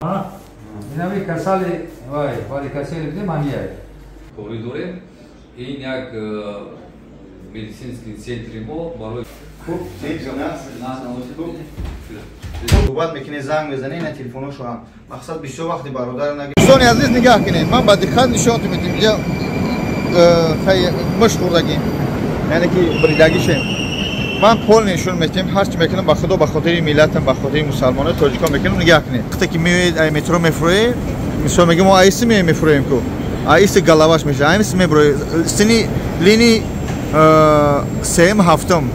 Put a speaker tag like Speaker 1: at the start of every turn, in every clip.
Speaker 1: Инами касали вай, вали касали где мамияй.
Speaker 2: Корӣ дорем. Ин як медицинский центри мо барои
Speaker 3: хуб суҳбат мекунед, занг мезанед, ина телефоношо ҳам. Мақсад бисёр вақти бародар наг. Дӯстони азиз, нигаҳ кунед, ман ба диққат нишонтон медиҳам. Инҷа муш хӯрдагим, яъне ки бридагишем. Ман пол нишон медиҳем, ҳар чи мекунам ба худо, ба хотири миллатам, ба хотири мусалмонои тоҷикон мекунам. Нигаҳ кунед, вақте ки меоед, ай метро мефуроед, мисол мегӯем, мо аиси мефуроем ку, аиси галаваш мешавад, аиси мебуроед, сини линии сеюм ҳафтум,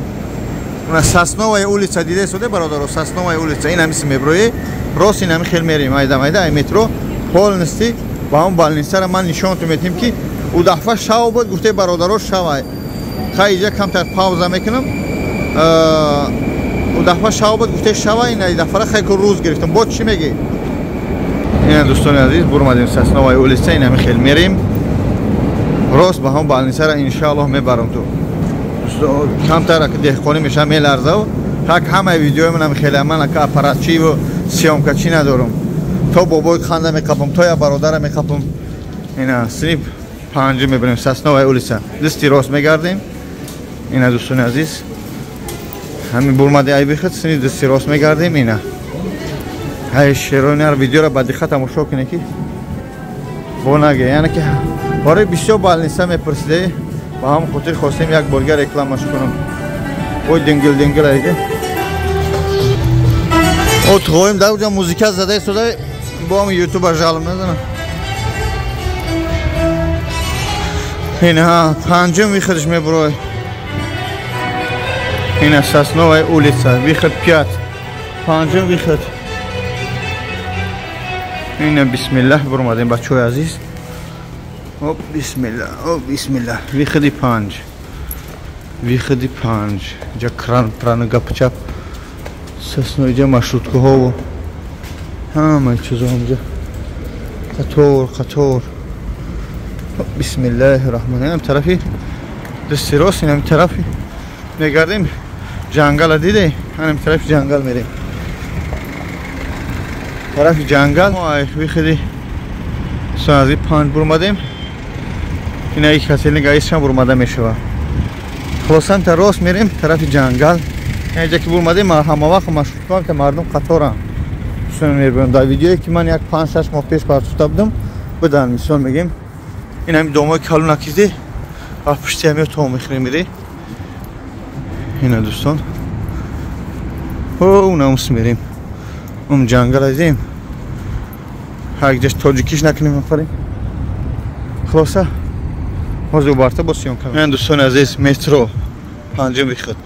Speaker 3: уна Сосновая улица дида истода, бародаро, Сосновая улица, ин ҳамиси мебуроед, рост ин ҳами хел мерем, майда майда ай метро полностью ба ҳамон больницара ман нишонтон медиҳем, ки ӯ дафъа шав буд, гуфте бародаро шавай. Хай, иҷа камтар пауза мекунам. Ӯ дафъа шав буд, гуфте шава, ин дафъара хай ку рӯз гирифтам. Бо чӣ мегӣ? Ина, дӯстони азиз, бурмадем Сосновая улица, ин ҳами хел мерем рост ба ҳамон больницара, иншааллоҳ мебарам. Ту камтар деҳқонӣ мешавам, меларзав. Так ҳамаи видеои манам хеле, ман ака аппаратчиву съёмкачӣ надорам, то бобои ханда меқапам, то я бародара меқапам. Ина синип панҷум мебарем, Сосновая улица, дасти рост мегардем. Ина, дӯстони азиз, ҳамин бурмади айбихат, сини дасти рост мегардем. Ина ҳай шеронар, видеоро ба диққат тамошо кунед, ки бо наге, яъне ки барои бисёр больница мепурсиде, ба ҳамон хотир хостем як борга рекламаш кунам. Ой, дингил дингил айге отғоим, дар уҷа музика зада истода, бо ҳам ютуба жалм назанам. Ина панҷум выходиш мебурой, ина Сосновая улица, выход 5, панҷум выход. Ина, бисмиллаҳ, бурмадем, бачаҳои азиз. Оп, бисмилла, оп, бисмилла, выходи 5, выходи 5. Иҷа кран праны гапчап сосно, иҷа маршруткаҳову ҳамаи чизо инҷа қатор қатор. Бисмиллаҳи раҳмон, инам тарафи дасти рост, инам тарафи мегардем, ҷангала диде, анам тарафи ҷангал мерем, тарафи ҷангал. Мо выходи соази 5 бурмадем, ина ик каселни гаисшам бурмада мешавад. Хулосан та рост мерем тарафи ҷангал. Инҷа ки бурмадем, ҳама вақт маршруткаам ки мардум қаторам мебинам. Дар видеое ки ман як 5-6 моҳ пеш партофта будам, будан. Мисол мегем, ин ҳами домои калон акиде, ва пушти ҳамиё то мехӯрем, мире. Ина, дӯстон, унамус мерем, ум ҷангал азем, ҳар тоҷикиш накунем, афарин. Хулоса, ҳозир барта бо съёмка. Ин, дӯстони азиз, метро панҷум выход,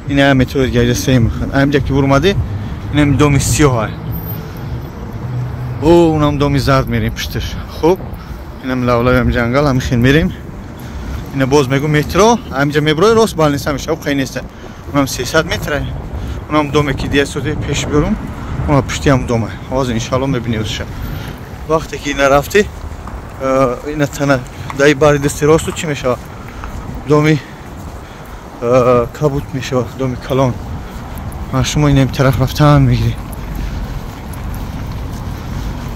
Speaker 3: ин ая метро дигаҷа сеюм выход. Аимҷа ки бурмадӣ, инам доми сиёҳ, о унам доми зард, мерем пушташ. Хуб, инам лавлавиам ҷангал, ҳами хел мерем. Ина боз мегӯ, метро ҳамиҷа мебурои, рост больница мешава, қай неста, унам 300 метра. Унам доме ки дия соде пеш бирум, уна пушти ҳам дома, ҳозир иншаалло мебинӣ узша. Вақте ки ина рафтӣ, ина тана даи бари дасти росту чӣ мешавад? Доми кабут мешавад, доми калон. Шумо инам тараф рафтан мегирӣ,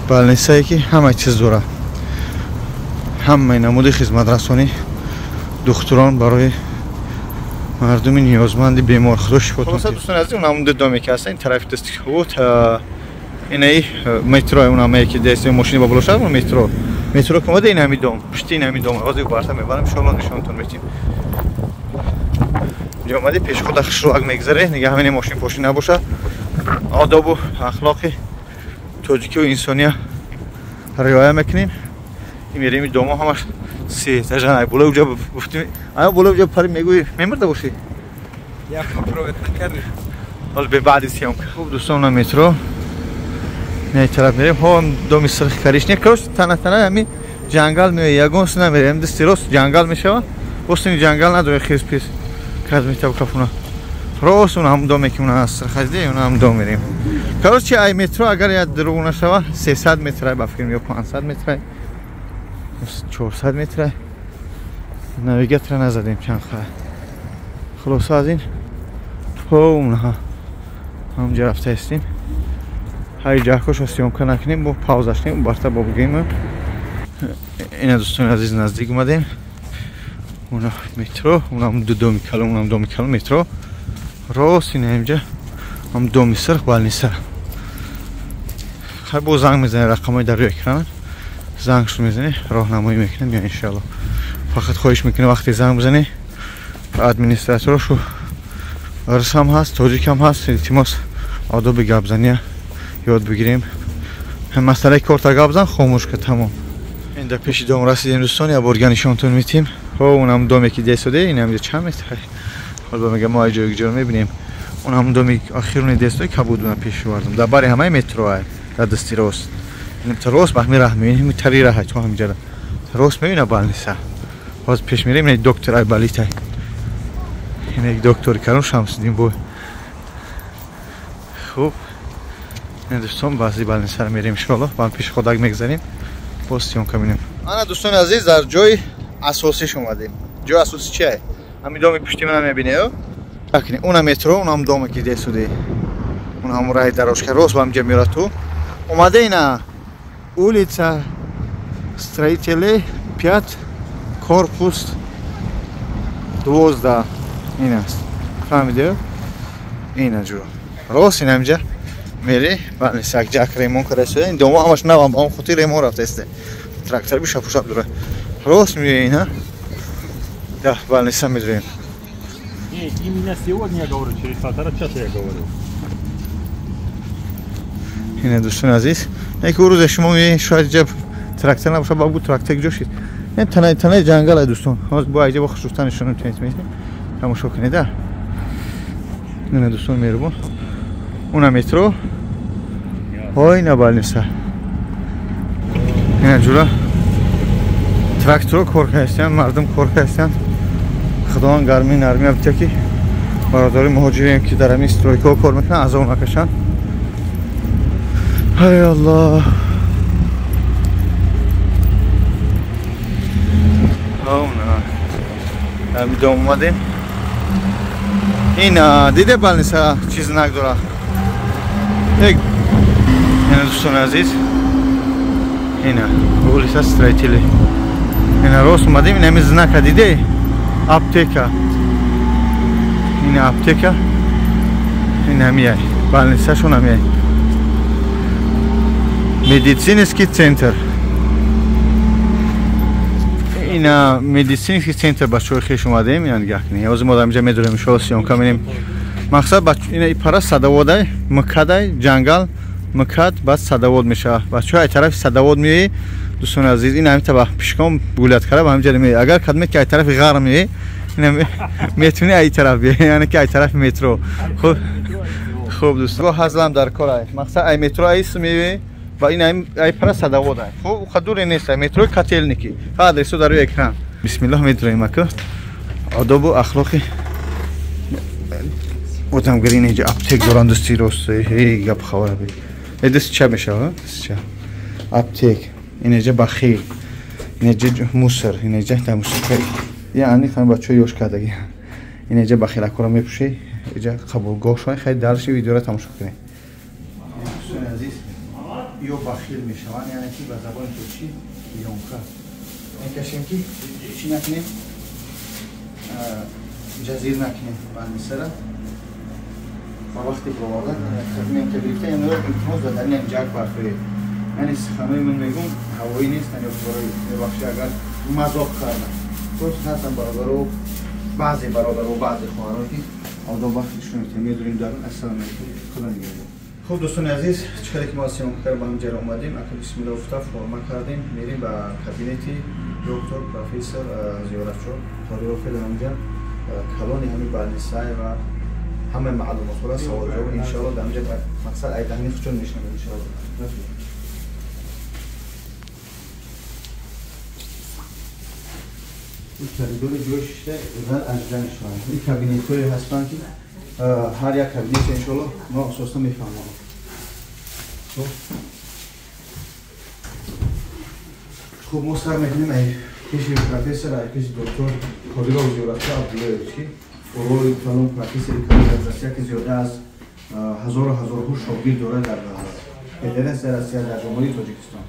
Speaker 3: больницае ки ҳама чиз дорад, ҳамаи намуди хизматрасонӣ, духтурон барои мардуми ниёзманди бемор. Худо шифотон. Дӯстони азиз, намуди доме ки ҳаста, ин тарафи дасти буд, инаи метро, унаме ки дасти мошини ба боло, метро, метро ки омада, ин ҳами дом, пушти ин ҳами дом. Ҳозир барта мебарам, иншоалло нишонтон метим. Инҷа омади, пеши худа хушрӯак мегзаре, нига ҳамин мошин пошин набоша. Одобу ахлоқи тоҷикиву инсония риоя мекунем. Ин мерем, домо ҳамаш се этажа. Ай болои уҷа гуфтим, ай болои уҷа пари, мегӯи, мемурда бошӣ. Ҳол бе баъди съёмка. Хуб, дӯстон, на метро не тараф мерем, ҳо доми сирхи коричневый. Короче, тана тана ҳами ҷангал меояд, ягон су намерем, дасти рост ҷангал мешава. Бостини ҷангал надорем, хез пез каз метаб кафуна. Рост уна ҳам доме ки уна аст сирхазде, уна ҳам дом мерем. Короче, ай метро агар як дурӯғ нашава, 300 метра ба фикрам ё 500 метра, 400 метра, навигатора назадем чанд хай. Хулоса, аз ин то унаҳа ҳамҷа рафта ҳастем. Ҳай ҷаҳкоша съёмка накунем, бо паузаш кунем, барта бо бигӯем. Ина дӯстони азиз наздик омадем. Уна метро, унам ду доми калон, унам доми калон метро. Рост ина инҷа ҳам доми сирх больница. Хай бо занг мезанем, рақамҳои дар рӯи экран. Зангшу мезанем, роҳнамоӣ мекунем, я иншааллоҳ. Фақат хоҳиш мекунем вақте занг бизанем администраторошу русам ҳаст, тоҷикам ҳаст, илтимос одоби гапзания ёд бигирем. Масъалаи корта гап зан, хомӯш ка, тамом. Ин дар пеши дом расидем дӯстон, як борга нишонтон метим. Ҳо, унам доме ки десоде, ин ҳамҷа чанд метр. Ҳоло мегам мо ҷои ҷо мебинем. Унам доми охируни десои кабуд уна пеш овардам. Дар бари ҳамаи метро ай, дар дасти рост. Ин рост ба ҳамин раҳ мебинем, тари раҳ то ҳамҷа. Рост мебина больница. Ҳоз пеш мерем, ин доктор ай балитай. Ин як доктори калон Шамсиддин бой. Хуб. Ин дӯстон баъзи больницаро мерем иншоаллоҳ, ба пеши ходак мегзарем, боз съёмка мекунем. Ана дӯстони азиз дар ҷои асосиш омадем. Ҷои асосӣ чие? Ҳамин доми пушти мана мебинед? Акни уна метро, унам доме ки десуди. Он ҳам раҳи дорожка рост ба ҳамҷа меорад ту. Омада ина улица Строителей 5 корпус 12 ин аст. Фаҳмидед? Ина ҷо. Рост ин ҳамҷа мери, больница як ремонт карда. Ин домо ҳамаш навам, ба он хотир ремонт рафтааст. Трактор бишапушап дора. Рост меои ина. Да, больница медроем.
Speaker 4: Не, именно сегодня я говорю, через полтора часа я говорю.
Speaker 3: Ина дӯстони азиз, як рӯзе шумо меоед, шояд ҷаб трактор набошад, ба бу трактор ҷо шид. Ин танаи ҷангал ай дӯстон. Ҳозир бо айҷа бо хушрӯтар нишон метавонед, тамошо кунед. Ина дӯстон меҳрубон. Уна метро. Ҳой ина больница. Ина ҷура тракторо кор кардастанд, мардум кор кардастанд. Худованд гармӣ нармӣ бите ки бародари муҳоҷирем ки дар ҳамин стройкаҳо кор мекунанд, азоб накашанд. Ҳай Аллоҳ. Ҳамин дом омадем. Ин диде больница чӣ знак дора. Ина дӯстони азиз, ина улица Строителей. Ина рост омадем, ин ҳамин знака диде? Аптека. Ина аптека. Ин ҳамияй. Больницашон ҳамияй. Медицинский центр. Ина медицинский центр бачаҳои хеш омадем, ина нигоҳ кунед. Ҳозир мо дар инҷа медурем, иншоалло съёмка менем. Мақсад ина пара садоводай, мкадай, ҷангал, мкад, баъд садовод мешавад. Бачаҳо ай тарафи садовод меои, дӯстони азиз, ин ҳамин таба пишком гулят карда ба ҳамин ҷа меои. Агар кадме ки ай тарафи ғарм меои, ина метавони ай тараф биёи, яъне ки ай тарафи метро. Хуб, хуб дӯстон, ҳазлам дар кор ай. Мақсад ай метро айс меои ва ин ай пара садовод ай. Хуб, дуре нест, ай метрои Котельники. Адресо дар рӯи экран. Бисмиллоҳ медроем ака. Одобу ахлоқи одамгарӣ инҷа аптек доранд дӯсти рост. Эй гап хабар би. Э дӯст ча мешава? Дӯст ча. Аптек. Инҷа бахил. Инҷа мусор, инҷа та мусор. Яъне ҳам бачаҳои ёш кардагӣ. Инҷа бахилакора мепӯши, инҷа қабулгоҳ шуд. Хеле дарши видеоро тамошо кунед. Дӯстони азиз, ё бахил мешаванд, яъне ки ба забони туркӣ ёнка. Мекашем ки чӣ накунем? Ҷазир накунем больницаро. Ба вақти баровардан ки гирифта, яъне илтимос ба дар ин ҷак партоед. Яъне суханои ман мегӯм ҳавоӣ нестанд ё барои мебахшӣ агар мазоқ кардам. Просто ҳастанд бародаро, баъзе бародаро, баъзе хоҳаро ки одоб вақти шумо медурем дарун. Ассалому алайкум, худо нигаҳбон. Хуб дӯстони азиз, чӣ хеле ки мо съёмка карда ба ҳамҷара омадем, ака бисмилла гуфта форма кардем, мерем ба кабинети доктор профессор Зиёратшо Қориров ки дар ҳамҷа калони ҳамин больницае ва ҳамаи маълумотҳоро савол-ҷавоб иншоалло дар ҳамҷа мақсад ай даҳни худшон мешунавем иншоалло. Ин коридори ҷои шишта зан аҷда мешаванд. Ин кабинетҳое ҳастанд ки ҳар як кабинет иншоалло мо асосан мефаҳмонем. Хуб, мо сар мекунем ай пеши профессор, ай пеши доктор Қодиров Зиёратшо Абдуллоевич ки орои калон профессори калон дар Россия ки зиёда аз ҳазору ҳазорҳо шогирд дорад дар Федератсияи Россия, дар Ҷумҳурии Тоҷикистон.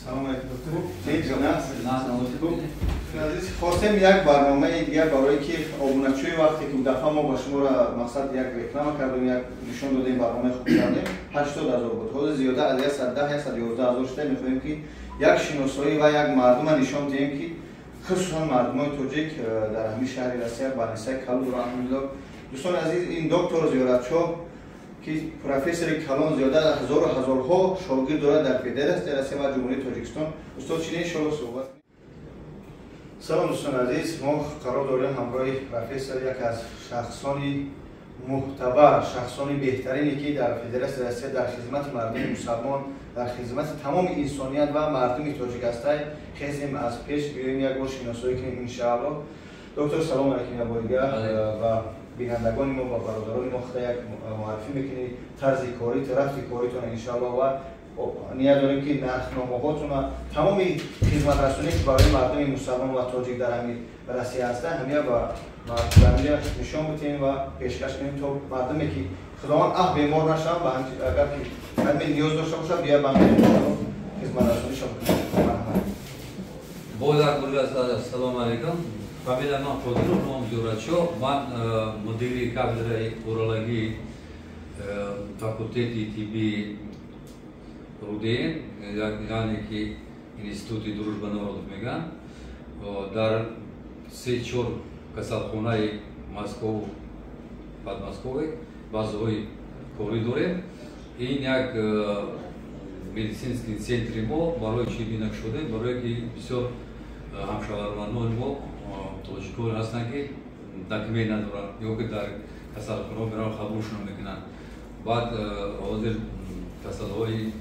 Speaker 3: Салом алейкум, доктор. Азиз, хостем як барномаи дигар барое ки обуначӯи вақте ки дафъа мо ба шуморо мақсад як реклама кардем, як нишон додем, барномаи хуб кардем, 80 000 буд, ҳозир зиёда аз 110, 111 000 шуда. Мехоҳем ки як шиносоӣ ва як мардума нишон диҳем, ки хусусан мардумои тоҷик дар ҳамин шаҳри Россия больницаи калон. Алҳамдулилло, дӯстони азиз, ин доктор Зиёратшоҳ, ки профессори калон, зиёда аз ҳазору ҳазорҳо шогирд дорад дар Федератсияи Россия ва Ҷумҳурии Тоҷикистон. Устод, чине иншоалло суҳбат. Салом, дӯстони азиз, мо қарор дорем ҳамроҳи профессор, як аз шахсони муътабар, шахсони беҳтарине, ки дар Федератсияи Россия дар хизмати мардуми мусалмон, дар хизмати тамоми инсоният ва мардуми тоҷик ҳастай. Хезем, аз пеш биёем, як бор шиносоӣ кунем, иншаалло. Доктор, салом алейкум. Як бори дигар ва бинандагони мо ва бародарони мо худа як муаррифӣ мекунед, тарзи корӣ, рафти коритон, иншаалло, ва ният дорем, ки нархномаҳотона, тамоми хизматрасоние, ки барои мардуми мусалмон ва тоҷик дар ҳамин Россия ҳаста, ҳамия ба мардумия нишон бидиҳем ва пешкаш кунем, то мардуме ки худованд аҳ бемор нашаванд, ба агар ки ҳамин ниёз дошта бошад, бия ба хизматрасонишон.
Speaker 2: Боз як бор ассалому алайкум. Фамилия ман Қодиров, ном Зиёратшоҳ. Ман мудири кафедраи урологии факултети тиббии РУДН, яъне ки Институти дружба народов мегӯянд. Дар се чор касалхонаи Москов, Подмосковье базаҳои корӣ дорем. Ин як медицинский центри мо. Барои чӣ бина шудем? Барое ки бисёр ҳамшаҳрвандони мо тоҷиконе ҳастанд, ки документ надоранд ё ки дар касалхонаҳо мераванд, қабулшон мекунанд. Баъд ҳозир касалҳои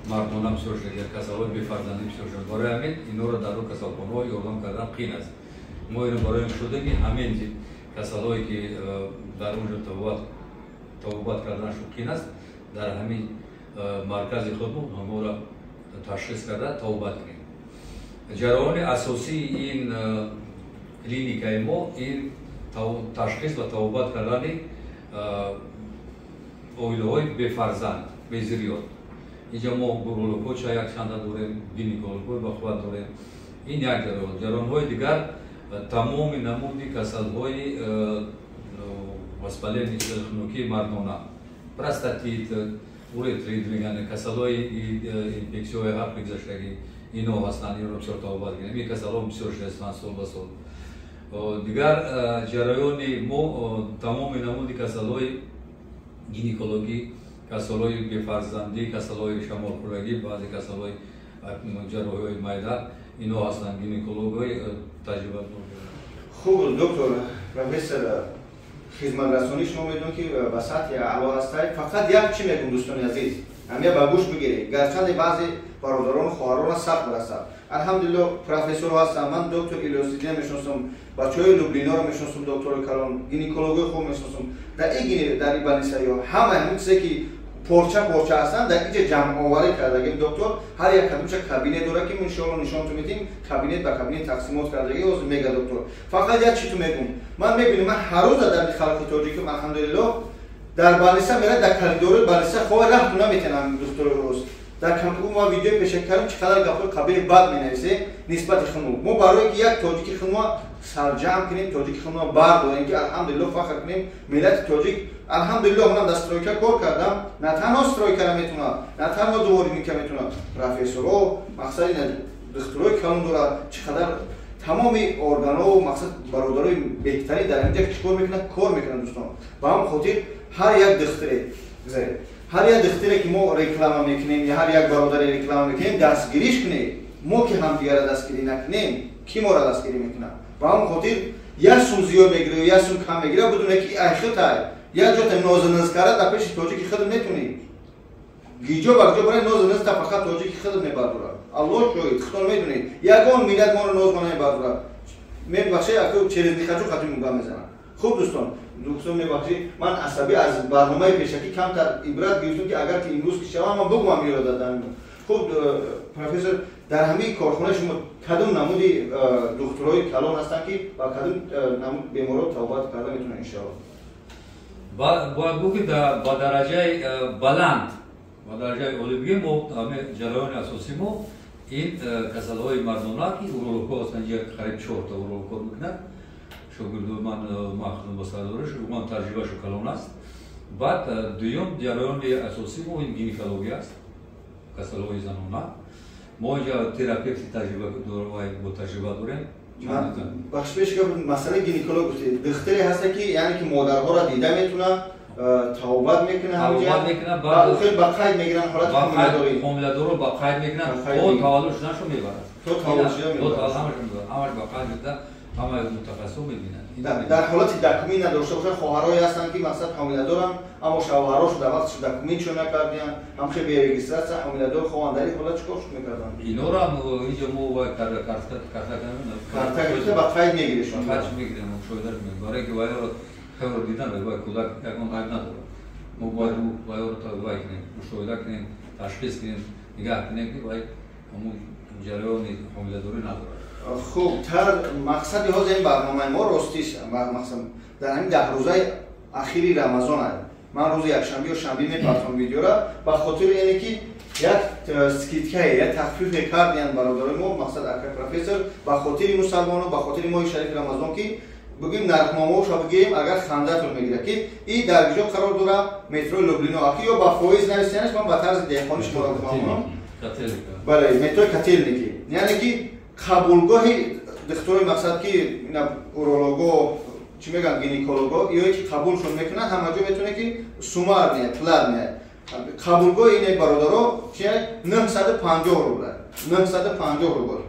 Speaker 2: мардона бисёр шуда, касалҳои бефарзандӣ бисёр шуда. Барои ҳамин инҳоро дар касалхонаҳо ёрдам кардан қиин аст. Мо ино барои ин шудем, ки ҳамин касалҳое, ки дар онҷо табобат карданашон қиин аст, дар ҳамин маркази худмо ҳаморо ташхис карда табобат кунем. Ҷараёни асосии ин клиникаи мо ин ташхис ва табобат кардани оилаҳои бефарзанд, безирёт. Инҷа мо урологҳо ча якчанда дорем, гинекологҳои бахувват дорем. Ин як ҷараён. Ҷараёнҳои дигар тамоми намуди касалҳои воспаление хунукии мардона, простатит, уретрит мегӯянд, касалҳои инфексияҳои ҳарфи гузаштагӣ, ино ҳастанд. Инро бисёр табобат кунем. Ин касалҳо бисёр шудастанд сол ба сол. Дигар ҷараёни мо тамоми намуди касалҳои гинекологӣ, касалҳои бефарзандӣ, касалҳои шамолхӯрагӣ, баъзе касалҳои ҷарроҳиҳои майда, ино ҳастанд. Гинекологҳои таҷриба.
Speaker 3: Хуб, доктор, профессор, хизматрасонии шумо медонам, ки ба сатҳи аъло ҳастай. Фақат як чӣ мегӯм, дӯстони азиз, ҳамия ба гӯш бигиред, гарчанде баъзе бародарону хоҳарона сахт барасад. Алҳамдулилло, профессорҳо ҳастанд. Ман доктор Илёсидина мешиносам, бачаҳои Люблиноро мешиносам, доктори калон, гинекологои хуб мешиносам. Дар ин дар ин больницаё ҳама ҳамин чизе, ки порча порча ҳастанд, дар инҷа ҷамъоварӣ кардагим. Доктор ҳар як кадомча кабинет дорад, ки иншоалло нишонтон медиҳем. Кабинет ба кабинет тақсимот кардаги, ҳозир мега доктор. Фақат як чӣ ту мегӯм: ман мебинам, ман ҳар рӯза дар халқи тоҷиким, алҳамдулилло, дар больница мерад, дар коридори больница хоҳ раҳту наметанам. Духтури рӯз дар ма видеои пешак кардам, чӣ қадар гапҳои қабили бад менависе нисбати худмо. Мо барое ки як тоҷики худмо сарҷамъ кунем, тоҷики худмо бардорем, ки алҳамдулилло фахр кунем, миллати тоҷик. Алҳамдулилло, манам дар стройка кор кардам. На танҳо стройкара метавонад, на танҳо дворника метавонад, профессорҳо, мақсади духтурои калон дорад, чӣ қадар тамоми органҳо, мақсад бародарои беҳтарин дар инҷа чӣ кор мекунанд? Кор мекунанд, дӯстон. Ба ҳам хотир ҳар як духтуре гузаред, ҳар як духтуре, ки мо реклама мекунем, ё ҳар як бародаре реклама мекунем, дастгириш кунед. Мо ки ҳамдигарра дастгирӣ накунем, кӣ моро дастгирӣ мекунад? Ба ҳам хотир як сум зиёд мегирӣ, як сум кам мегирӣ, бидуне ки айхитай як ҷота нозу карда дар пеши тоҷики худ метунӣ. Гиҷо ба гиҷо барои нозу та фақат тоҷики худ мебардорад. Аллоҳ шоҳид, худтон медонед, ягон миллат моро нозма намебардорад. Мебахшед, аку через не хочу хати муга мезанам. Хуб, дӯстон, дӯстон, мебахшед, ман асабӣ аз барномаи пешакӣ камтар ибрат гирифтам, ки агар ки имрӯз ки шавам, ман бугӯям ёда. Хуб, профессор, дар ҳамаи корхонаи шумо кадом намуди духтурои калон ҳастанд, ки ба кадом намуд беморро табобат карда метавонанд, иншоалло?
Speaker 2: Бояд гуфт, ки ба дараҷаи баланд, ба дараҷаи олӣ бигем, мо ҷараёни асосӣ мо ин касалҳои мардона, ки урологҳо ҳастанд, инҷа қариб чорта уролог кор мекунад. Шогирдои ман, ман худам ба сардориш, ман таҷрибашу калон аст. Баъд дуюм ҷараёни асосӣ мо ин гинекология аст, касалҳои занона. Мо инҷа терапевти бо таҷриба дорем.
Speaker 3: Бахш пеш, масъалаи гинеколог гуфтед, духтаре ҳаста, ки яъне ки модарҳоро дида метавонад, тавобат мекунад, ҳамҷа ба қайд мегиранд ҳолати ҳомиладорӣ.
Speaker 2: Ҳомиладорро ба қайд мекунанд, то таваллуд шуданашо мебарад.
Speaker 3: То таваллуд шудан.
Speaker 2: Ҳамаш мебарад, ҳамаш ба қайд мекунад, ҳама мутахассисо мебинанд.
Speaker 3: Дар ҳолати документ надошта бошад, хоҳарое ҳастанд, ки мақсад ҳомиладоранд, аммо шавҳарошо дар вақташ документшо накардиянд, ҳамхе бе регистрация ҳомиладор хоҳанд, дар ин ҳолат чӣ кор мекарданд?
Speaker 2: Инора инҷо мо карта
Speaker 3: карта гирифта ба қайд мегиришон.
Speaker 2: Қайд мегирем, мушоҳида мекунем, барое ки вайро хелро дидан, вай кӯдак ягон айб надорад. Мо бояд вайро вай кунем, мушоҳида кунем, ташхис кунем, нигаҳ кунем, ки вай ҳамун ҷараёни ҳомиладорӣ надорад.
Speaker 3: Хуб, тар мақсади ҳозир ин барномаи мо, ростиш, мақсад дар ҳамин 10 рӯзаи ахири Рамазон аст. Ман рӯзи якшанбе ё шанбе мепартом видеора, ба хотири ине ки як скидка е, як тахфифе кардиянд бародарои мо, мақсад акай профессор, ба хотири мусалмоно, ба хотири моҳи шарифи Рамазон, ки бигӯем нархномаошо бигӯем, агар хандатон мегирад, ки и дар куҷо қарор дорад: метрои Люблино. Аки ё ба фоиз нависиянаш, ман ба тарзи деҳқонӣ шуморо бифаҳмонам. Бале, метрои Котельники, яъне ки қабулгоҳи духтурои, мақсад ки уролого, чӣ мегӯям, гинеколого, ё ки қабулшон мекунанд, ҳама ҷо метавонед, ки суммарный, платный. Қабулгоҳи ине, бародаро, чи 950 рубла, 950 рубл.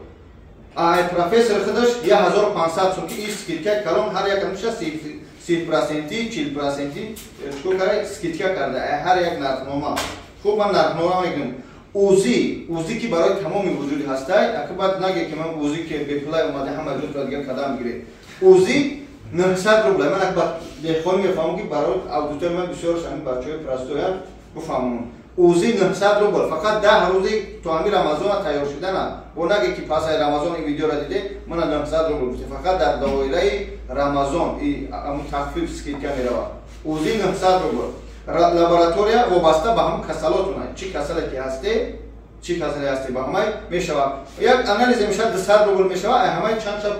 Speaker 3: Ай профессор худаш 1500 сум, ки ин скидка калон, ҳар як меша 30 проценти, 40 проценти чикор карда, скидка карда ҳар як нархнома. Хуб, ман нархнома мегӯям. УЗИ, УЗИ ки барои тамоми вуҷуди ҳастай, аки баъд наге, ки ман УЗИ ки бепулай омада, ҳама ҷузро дигар кадам бигиред. УЗИ 900 рубла. Ман ак деҳқонӣ мефаҳмам, ки барои аудитория ман бисёрш ҳамин бачаҳои простой ям бифаҳмам. УЗИ 900 рубл, фақат 10 рӯзи то ҳамин Рамазона тайёр шудана. Бо наге, ки пасаи Рамазон ин видеоро диде, мана 900 рубл гуфте, фақат дар доираи Рамазон ҳамун тахфиф, скидка меравад. УЗИ 900 рубл. Лаборатория вобаста ба ҳамун касалотона, чӣ касале ки ҳасте, чӣ касале ҳасте, ба ҳамай мешавад. Як анализе мешавад 200 рубл мешавад, ай ҳамай чанд шаб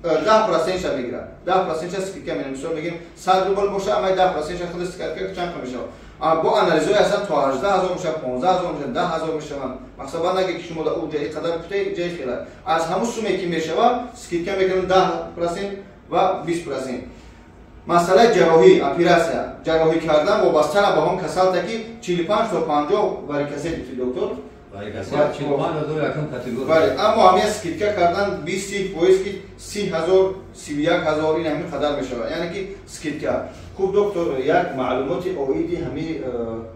Speaker 3: 10 процент ша мегирад, 10 процент ша скидка мерем. Мисол мегирем, 100 рубл боша, амай 10 процент ша худ скидка чанд мешавад? Бо анализҳои ҳастанд, то 18 000 мешавад, 15 000 мешавад, 10 000 мешаванд. Мақсад баъд наге, ки шумо да ӯ ҷаи қадар путе ҷаи хела. Аз ҳамун суме ки мешавад, скидка мекунем 10% ва 20%. Масъалаи ҷарроҳӣ, операция, ҷарроҳӣ кардан вобастана ба ҳам касалта, ки 45 то 50 варикосел гуфти, доктор. Бале, аммо ҳамин скидка кардан 20-30%, ки 30 000, 31 000, ин ҳамин қадар мешавад, яъне ки скидка. Хуб, доктор, як маълумоти оиди ҳамин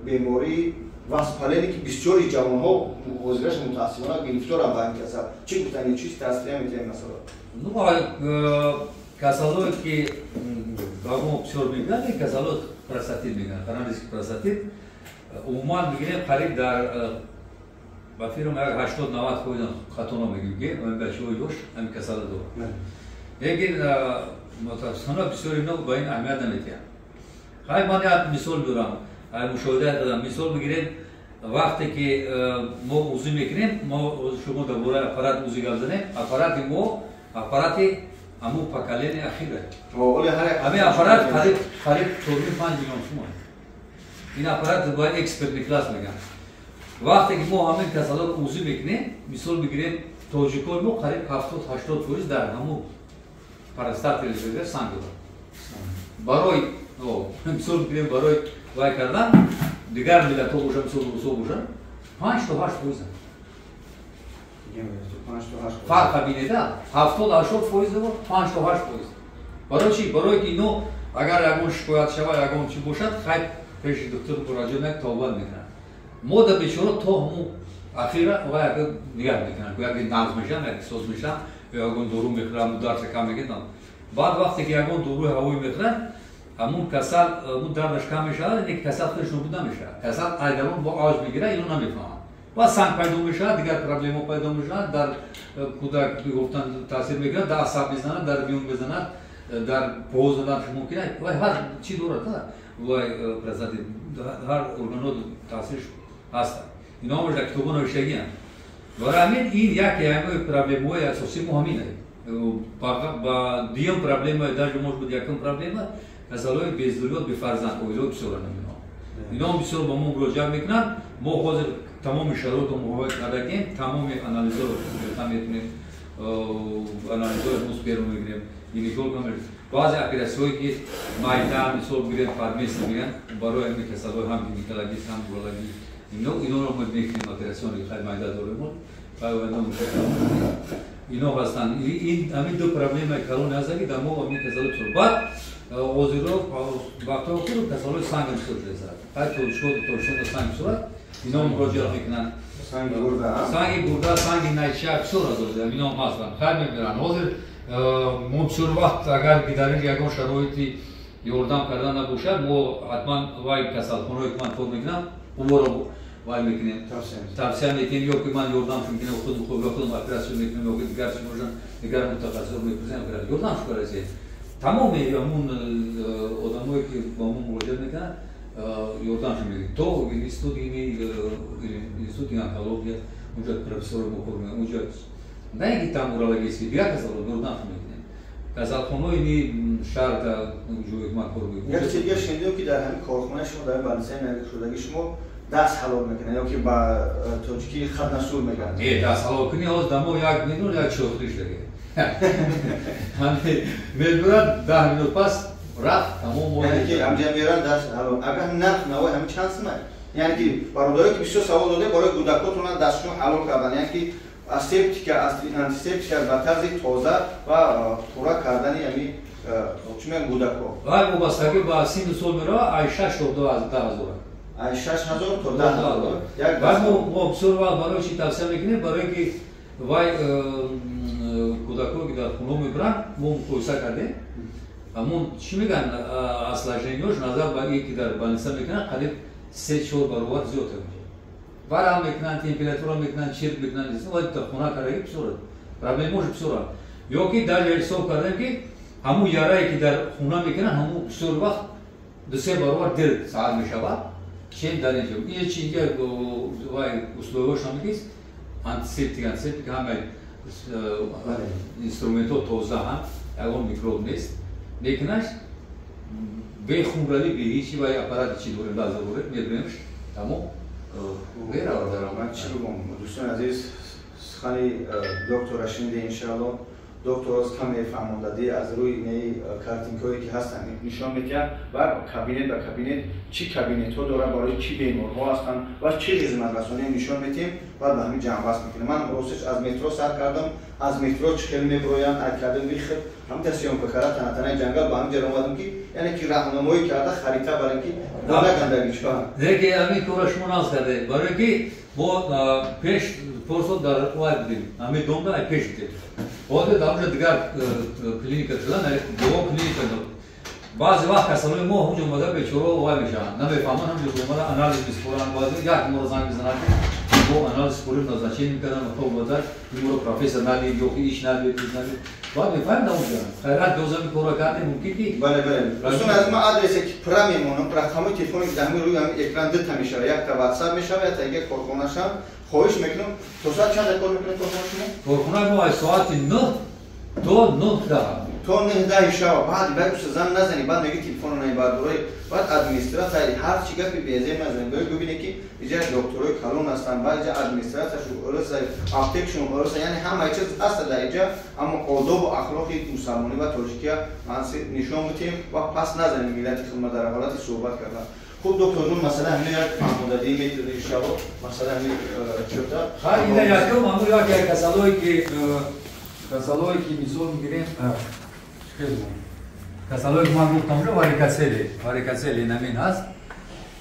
Speaker 3: бемории воспаление, ки бисёри ҷавонҳо ҳозираш мутаассифона гирифторанд ба ҳамин касал, чӣ гуфтани, чиз тасвира метиҳем масалан?
Speaker 2: Ну, касалое ки ба мо бисёр мегӯянд, ин касало простатит мегӯянд, хронический простатит. Умуман бигирем, қариб дар ба фирма як 80-90% хато намегӯем, ки бачаҳои ёш ҳамин касала дорад. Лекин мутаассифона бисёри ино ба ин аҳамият наметиҳанд. Хай, ман як мисол дорам, мушоҳида кардам. Мисол бигирем, вақте ки мо УЗИ мекунем, мо шумо дар бораи аппарат УЗИ гап занем, аппарати мо аппарати ҳамун поколение ахира. Ҳамин аппарат қариб 4-5 миллион сум. Ин аппарат ба экспертный класс мегӯянд. Вақте ки мо ҳамин касалоро УЗИ мекунем, мисол бигирем, тоҷикои мо қариб 70-80% дар ҳамун простата санг дорад. Барои мисол бигирем, барои вай кардан дигар миллатҳо бошад, мисол русо бошад, 5 то 8%. Фарқа бинеда, 70-80% 5 то 8%. Барои чи? Барое ки ино агар ягон шикоят шава, ягон чи бошад, хай, пеши доктор муроҷиат мекунад, табобат мекунад. Мо да бечора то ҳамун ахира вай як нигаҳ мекунанд, яке нағз мешаванд, яке соз мешаванд, ё ягон дору мехӯранд, дарса кам мекунанд. Баъд вақте ки ягон доруи ҳавоӣ мехӯранд, ҳамун касал, ҳамун дардаш кам мешавад, лекин касал худаш нобуд намешавад. Касал айдарон бо авҷ мегирад, ино намефаҳманд. Баъд санг пайдо мешавад, дигар проблема пайдо мешавад, дар кӯдак гуфтан таъсир мекунад, дар асаб мезанад, дар миён мезанад, дар поз задан мумкин, вай ҳар чӣ дорад. вай простатит ҳар органҳо таъсирш ҳаст. Ино ҳамаш дар китобҳо навиштагианд. Барои ҳамин ин яке ҳамаи проблемаҳои асосии мо ҳамин аст. Ба дуюм проблема, даже может быть якум проблема, касалҳои бездурёт, бефарзанд оилаҳо бисёранд. Ино бисёр ба мо муроҷиат мекунанд. Мо ҳозир тамоми шароитро муҳайё кардагем, тамоми анализҳоро гирифта метавонем, анализҳои мо берун мегирем, гинеколог, баъзе оператсияҳое ки майда, мисол бигирем, подместный мегӯянд, барои ҳамин касалҳои ҳам гинекологист, ҳам урологӣ, иноро мо мекунем, оператсиони хай майда дорем, ино ҳастанд. Ҳамин ду проблемаи калоне ҳастанд, ки дар мо ҳамин касалҳо бисёр. Баъд ҳозирро вақтҳои охир касалҳои санг бисёр шудааст. Хай Тоҷикистон санг бисёр аст, ино муроҷиат мекунанд. Санги гурда, санги найча бисёр аст, ино ҳастанд, хай мебиранд. Ҳозир мо бисёр вақт агар ки дар ин ягон шароити ёрдам кардан набошад, мо ҳатман вай касалхонаое ки ман кор мекунам, онҳоро вай мекунем, тавсия мекунем, ё ки ман ёрдам мекунем, худам оператсия мекунем, ё ки дигар чи бошанд, дигар мутахассисо мепурсем, ёрдам шукарасем. Тамоми ҳамун одамое ки ба мо муроҷиат мекунанд, ёрдамшон мекунем. То институти онкология, унҷа профессоро мо кор мекунем, унҷа на ин ки там урологический, дигар касалҳо ёрдамшон мекунем. Касалхонаҳои ини шаҳр дар ҷое ки ман кор мекунам.
Speaker 3: Як чиз дигар шунидем, ки дар ҳамин корхонаи шумо, дар больницаи наздикшудагии шумо даст ҳалол мекунанд, ё ки ба тоҷикӣ хатнасур мегӯянд.
Speaker 2: Не, даст ҳалол кунӣ ҳоз дар мо як минут як чохриш даге. Мебурад 10 минут пас рафт, тамом.
Speaker 3: Яъне ки ҳамҷа меранд даст ҳалол. Агар нарх навои ҳамин чанд сумай? Яъне ки бародарое ки бисёр савол додем, барои кӯдакотона дастшон ҳалол кардан, яъне ки асептика, антисептика ба тарзи тоза ва пурра кардани ҳамин чӣ мегӯянд кӯдакҳо.
Speaker 2: Вай вобастагӣ ба синну сол меравад, ай 6 то 10 ҳазор.
Speaker 3: Ай 6 ҳазор то 10 ҳазор.
Speaker 2: Вай мо бисёр вақт барои чӣ тавсия мекунем? Барое ки вай кӯдакҳое ки дар хона мебаранд, мо муқоиса кардем, ҳамон чӣ мегӯянд, осложнениёш назар ба ин ки дар больница мекунанд, қариб 3-4 баробар зиёд мешавад. Варам мекунанд, температура мекунанд, чирк мекунанд, вай дар хона кардаги бисёр проблемаош бисёр. Ё ки даже ҳисоб кардем, ки ҳамун ярае ки дар хона мекунанд, ҳамун бисёр вақт 2-3 баробар дер саат мешавад, чем дар инҷо. Ин чи инҷа вай условияш ҳам ки антисептик, антисептик, ҳама инструментҳо тоза ҳам, ягон микроб нест. Мекунаш бе хунравӣ, бе ҳечи, вай аппарати чи дорем, лаза дорем, мебиремш, тамом меравад.
Speaker 3: Ман чӣ бигӯм, дӯстони азиз, сухани доктора шуниде, иншаалло. Доктор оз каме фаҳмондадӣ аз рӯи инаи картинкҳое ки ҳастанд нишон медиҳанд ва кабинет ба кабинет чӣ кабинетҳо дорад, барои чӣ беморҳо ҳастанд ва чӣ хизматрасонӣ нишон медиҳем, баъд ба ҳамин ҷамъбаст мекунем. Ман ростиш аз метро сар кардам, аз метро чӣ хел меброянд, ай кардам вихд, ҳамин съёмка карда танатанаи ҷангал ба ҳамин ҷаро омадам, ки яъне ки раҳнамоӣ карда харита барем, ки нагандаги чӣ.
Speaker 2: Леки ҳамин кора шумо наз карде, барое ки мо пеш порсол дар вай будем, ҳамин домда ай пеш будем. Ҳозир дар онҷо дигар клиника шудан, дуо клиника. Баъзе вақт касалои мо ҳамҷо омада бечорао вай мешаванд, намефаҳманд, ҳамҷо омада анализ месупоранд. Баъзе як моро занг мезананд, ки мо анализ супорим, назначение мекардам, то омада иморо профессор надид ё ки иш надид, иш надид. Баъд мефаҳмем дар онҷо. Хайрат дозами кора кардем, мумкин ки
Speaker 3: Бале, бале. Дӯстон аз ман адресе ки пурра мемонам, рақамҳои телефоне ки дар ҳамин рӯи ҳамин экран дута мешавад, якта ватсап мешавад, якта дигар корхонашам. Хоҳиш мекунам, то соат чанд кор мекунед корхона шумо?
Speaker 2: Корхонаи мо аз соати 9 то 9:10.
Speaker 3: То 9:10 шава. Баъд баъд уста занг назанӣ, баъд меги телефонро намебардорӣ, баъд администратсия ҳар чӣ гапи безеб назанӣ. Бояд бибинед, ки иҷа докторҳои калон ҳастанд, баъд иҷа администратсияшон ӯраса, аптекшон ӯраса, яъне ҳамаи чиз ҳаста дар иҷа, аммо одобу ахлоқи мусалмонӣ ва тоҷикия нишон бидиҳем ва пас назанем миллати хидмат дар ҳолати суҳбат кардан. Хуб, докторҷон, масъала ҳамин як фаҳмондадӣ метавонед, иншаалло, масъала ҳамин чӯта.
Speaker 2: Хай, ина якум ҳамун яке касалое ки мисол мегирем, касалое ки ман гуфтам уже варикоцеле, варикоцеле инамин ҳаст,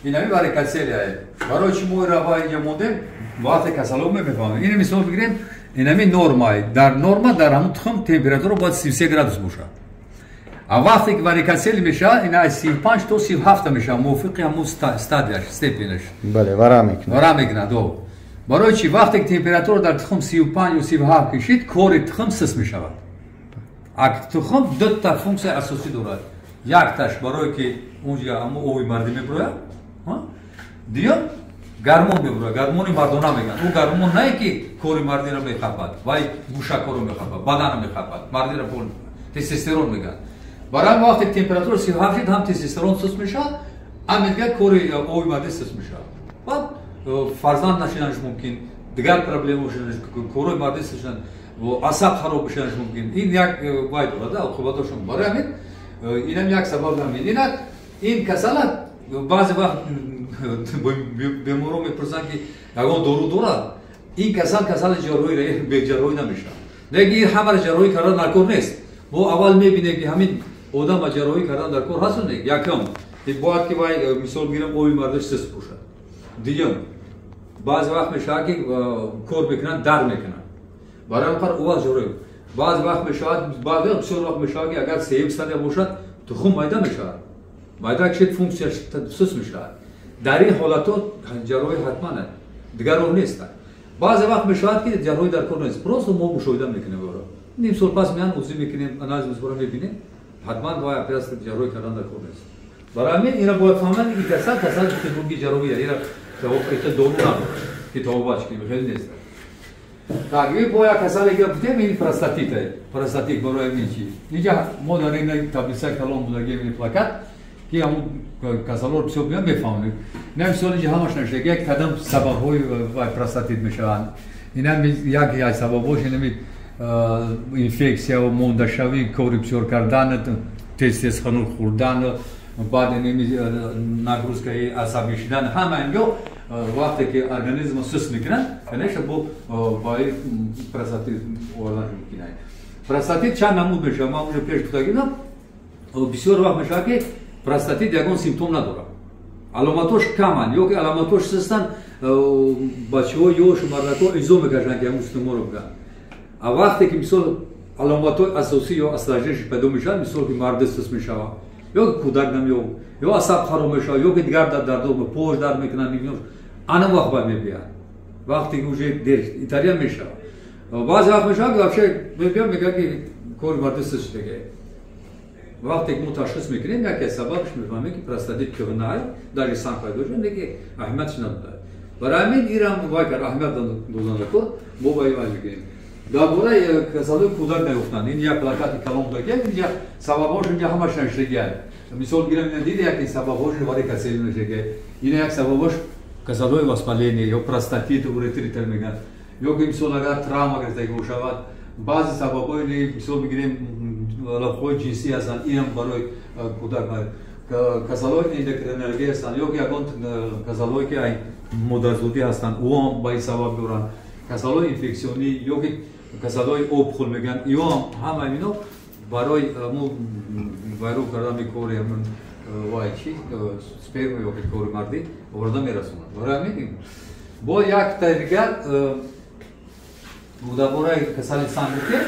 Speaker 2: инами варикоцеле. Барои чӣ мо ира инҷа мондем? Вақте касало мефаҳмем. Ина мисол бигирем, инами норма, дар норма дар ҳамун тухм температура бояд 33 градус бошад. А вақте ки варикоцеле мешавад, ина аз 35 то 37 мешавад, мувофиқи ҳамун стадияш, степенаш.
Speaker 3: Бале, вара мекунад.
Speaker 2: Вара мекунад. Барои чӣ? Вақте ки температура дар тухм 35 ё 37 кишид, кори тухм сис мешавад. А тухм дута функсияи асосӣ дорад. Якташ барое ки унҷа ҳамо оби мардӣ мебурояд, дуюм гормон мебурояд, гормони мардона мегӯянд. Ӯ гормон не ки кори мардиро мехапад, вай мушакҳоро мехапад, баданро мехапад, мардиро тестостерон мегӯянд. Барои ҳамин вақте температура 37 шид, ҳам тестостерон суст мешавад, ҳам дигар кори оби мардӣ суст мешавад. Баъд фарзанд нашиданаш мумкин, дигар проблема шуданаш, корои мардӣ суст шудан, асаб хароб бишуданаш мумкин. Ин як вай дорад, оқибатошон. Барои ҳамин инам як сабаб ҳамин. Инак ин касала баъзе вақт беморон мепурсанд, ки ягон дору дорад. Ин касал касали ҷарроҳӣ, беҷарроҳӣ намешавад. Лекин ин ҳамаро ҷарроҳӣ кардан дар кор нест. Мо аввал мебинем, ки ҳамин одама ҷарроҳӣ кардан дар кор ҳаст не. Якум, бояд ки вай, мисол гирем, оби мардаш суст бошад. Дуюм, баъзе вақт мешавад, ки кор мекунанд, дар мекунанд, барои ҳамин қадр уваз ҷарроҳӣ. Баъзе вақт мешавад, баъзе бисёр вақт мешавад, ки агар сеюм стадия бошад, тухм майда мешавад, майда кишид, функсияш суст мешавад. Дар ин ҳолатҳо ҷарроҳӣ ҳатман аст, дигар роҳ нест. Баъзе вақт мешавад, ки ҷарроҳӣ дар кор нест, просто мо мушоҳида мекунем, ора ним сол пас меян, УЗИ мекунем, анализ мисбора мебинем, ҳатман вай оператсия ҷарроҳӣ кардан дар кор нест. Барои ҳамин ина бояд фаҳманд, ки касал касали хирурги ҷарроҳия, ира дору надорад, ки табобат кунем, хеле нест. Так, и бо як касале ки гуфтем, ин простатит, простатит барои ҳамин чи инҷа мо дар ин таблица калон будагем, ин плакат, ки ҳамун касалҳоро бисёр биён мефаҳмонем. Ина мисол инҷа ҳамаш навишта, як кадам сабабҳои вай простатит мешаванд. Ина як сабабҳош инами инфексия, мондашавӣ, кори бисёр кардан, тез тез хунук хӯрдан, баъд инами нагрузкаи асабӣ шудан. Ҳама инҷо вақте ки организмро суст мекунанд, конечно, бо ба простатит овардан мумкин аст. Простатит чанд намуд мешавад, ман уже пеш гуфта гирдам. Бисёр вақт мешавад, ки простатит ягон симптом надорад, аломатош каманд ё ки аломатош сустанд. Бачаҳо, ёшу мардакҳо изо мекашанд, ки ҳамун симптоморо бигӯянд. А вақте ки мисол аломатҳои асосӣ ё осложнение пайдо мешавад, мисол ки марди суст мешавад, ё ки кӯдак намеёб, ё асаб хароб мешавад, ё ки дигар дардо, пош дард мекунанд, ана вақт баъд мебиёяд, вақте ки уже дер италия мешавад. Баъзе вақт мешавад, ки вообще мебиёд, мегӯяд, ки кори марди суст шудагӣ. Вақте ки мо ташхис мекунем, яке аз сабабш мефаҳмем, ки простатит кӯҳнай, даже санг пайдо шуд, лекин аҳамиятш надодад. Барои ҳамин ирам вай кард, аҳамият додан кор мо ба ин вай мекунем. Дар бораи касалҳои кӯдак наёфтанд, ин як плакати калон будаги, инҷа сабабҳош инҷа ҳамаш навиштагиад. Мисол гирем, ина дида, яке сабабҳош варикоцеле навиштагиад, ина як сабабҳош касалҳои воспаление ё простатит, уретрит мегӯянд, ё ки мисол агар травма гирифтагӣ бошавад. Баъзе сабабҳои, мисол бигирем, алоқаҳои ҷинсӣ ҳастанд, инам барои кӯдак, касалҳои эндокринология ҳастанд, ё ки ягон касалҳое ки модарзодӣ ҳастанд, ӯам ба ин сабаб доранд, касалҳои инфексионӣ ё ки касалҳои опухоль мегӯянд, иёам ҳама ино барои вайрон кардани кори ҳамун вай чи сперма ё ки кори мардӣ оварда мерасонад. Барои ҳамин бо якта дигар дар бораи касали санг гуфтем.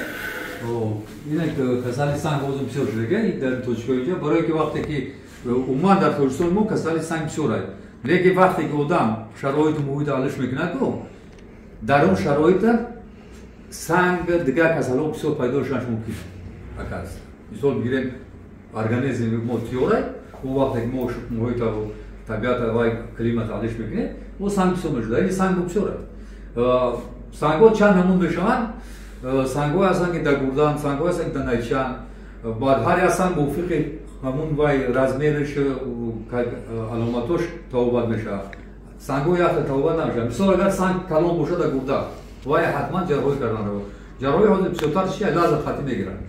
Speaker 2: Ина касали санг ҳозир бисёр шудага дар тоҷикҳо инҷа, барое ки вақте ки умуман дар Тоҷикистони мо касали санг бисёр аст, лекин вақте ки одам шароиту муҳитро алиш мекунад, ку дар он шароита санг, дигар касалҳо бисёр пайдо шуданаш мумкин аст. Мисол бигирем, организми мо тиёрай, он вақте ки мо муҳита, табиата, вай климат алиш мекунем, мо санг бисёр мешуда. Ин санг бисёр аст. Сангҳо чанд намуд мешаванд. Сангҳое ҳастанд, ки дар гурдан, сангҳое ҳастанд, ки дар найчан. Баъд ҳар як санг мувофиқи ҳамун вай размераш, аломатош табобат мешавад. Сангҳо якта табобат намешавад. Мисол, агар санг калон бошад дар гурда, вай ҳатман ҷарроҳӣ кардан. Ҷарроҳӣ ҳозир бисёртар чи лазер хатӣ мегиранд.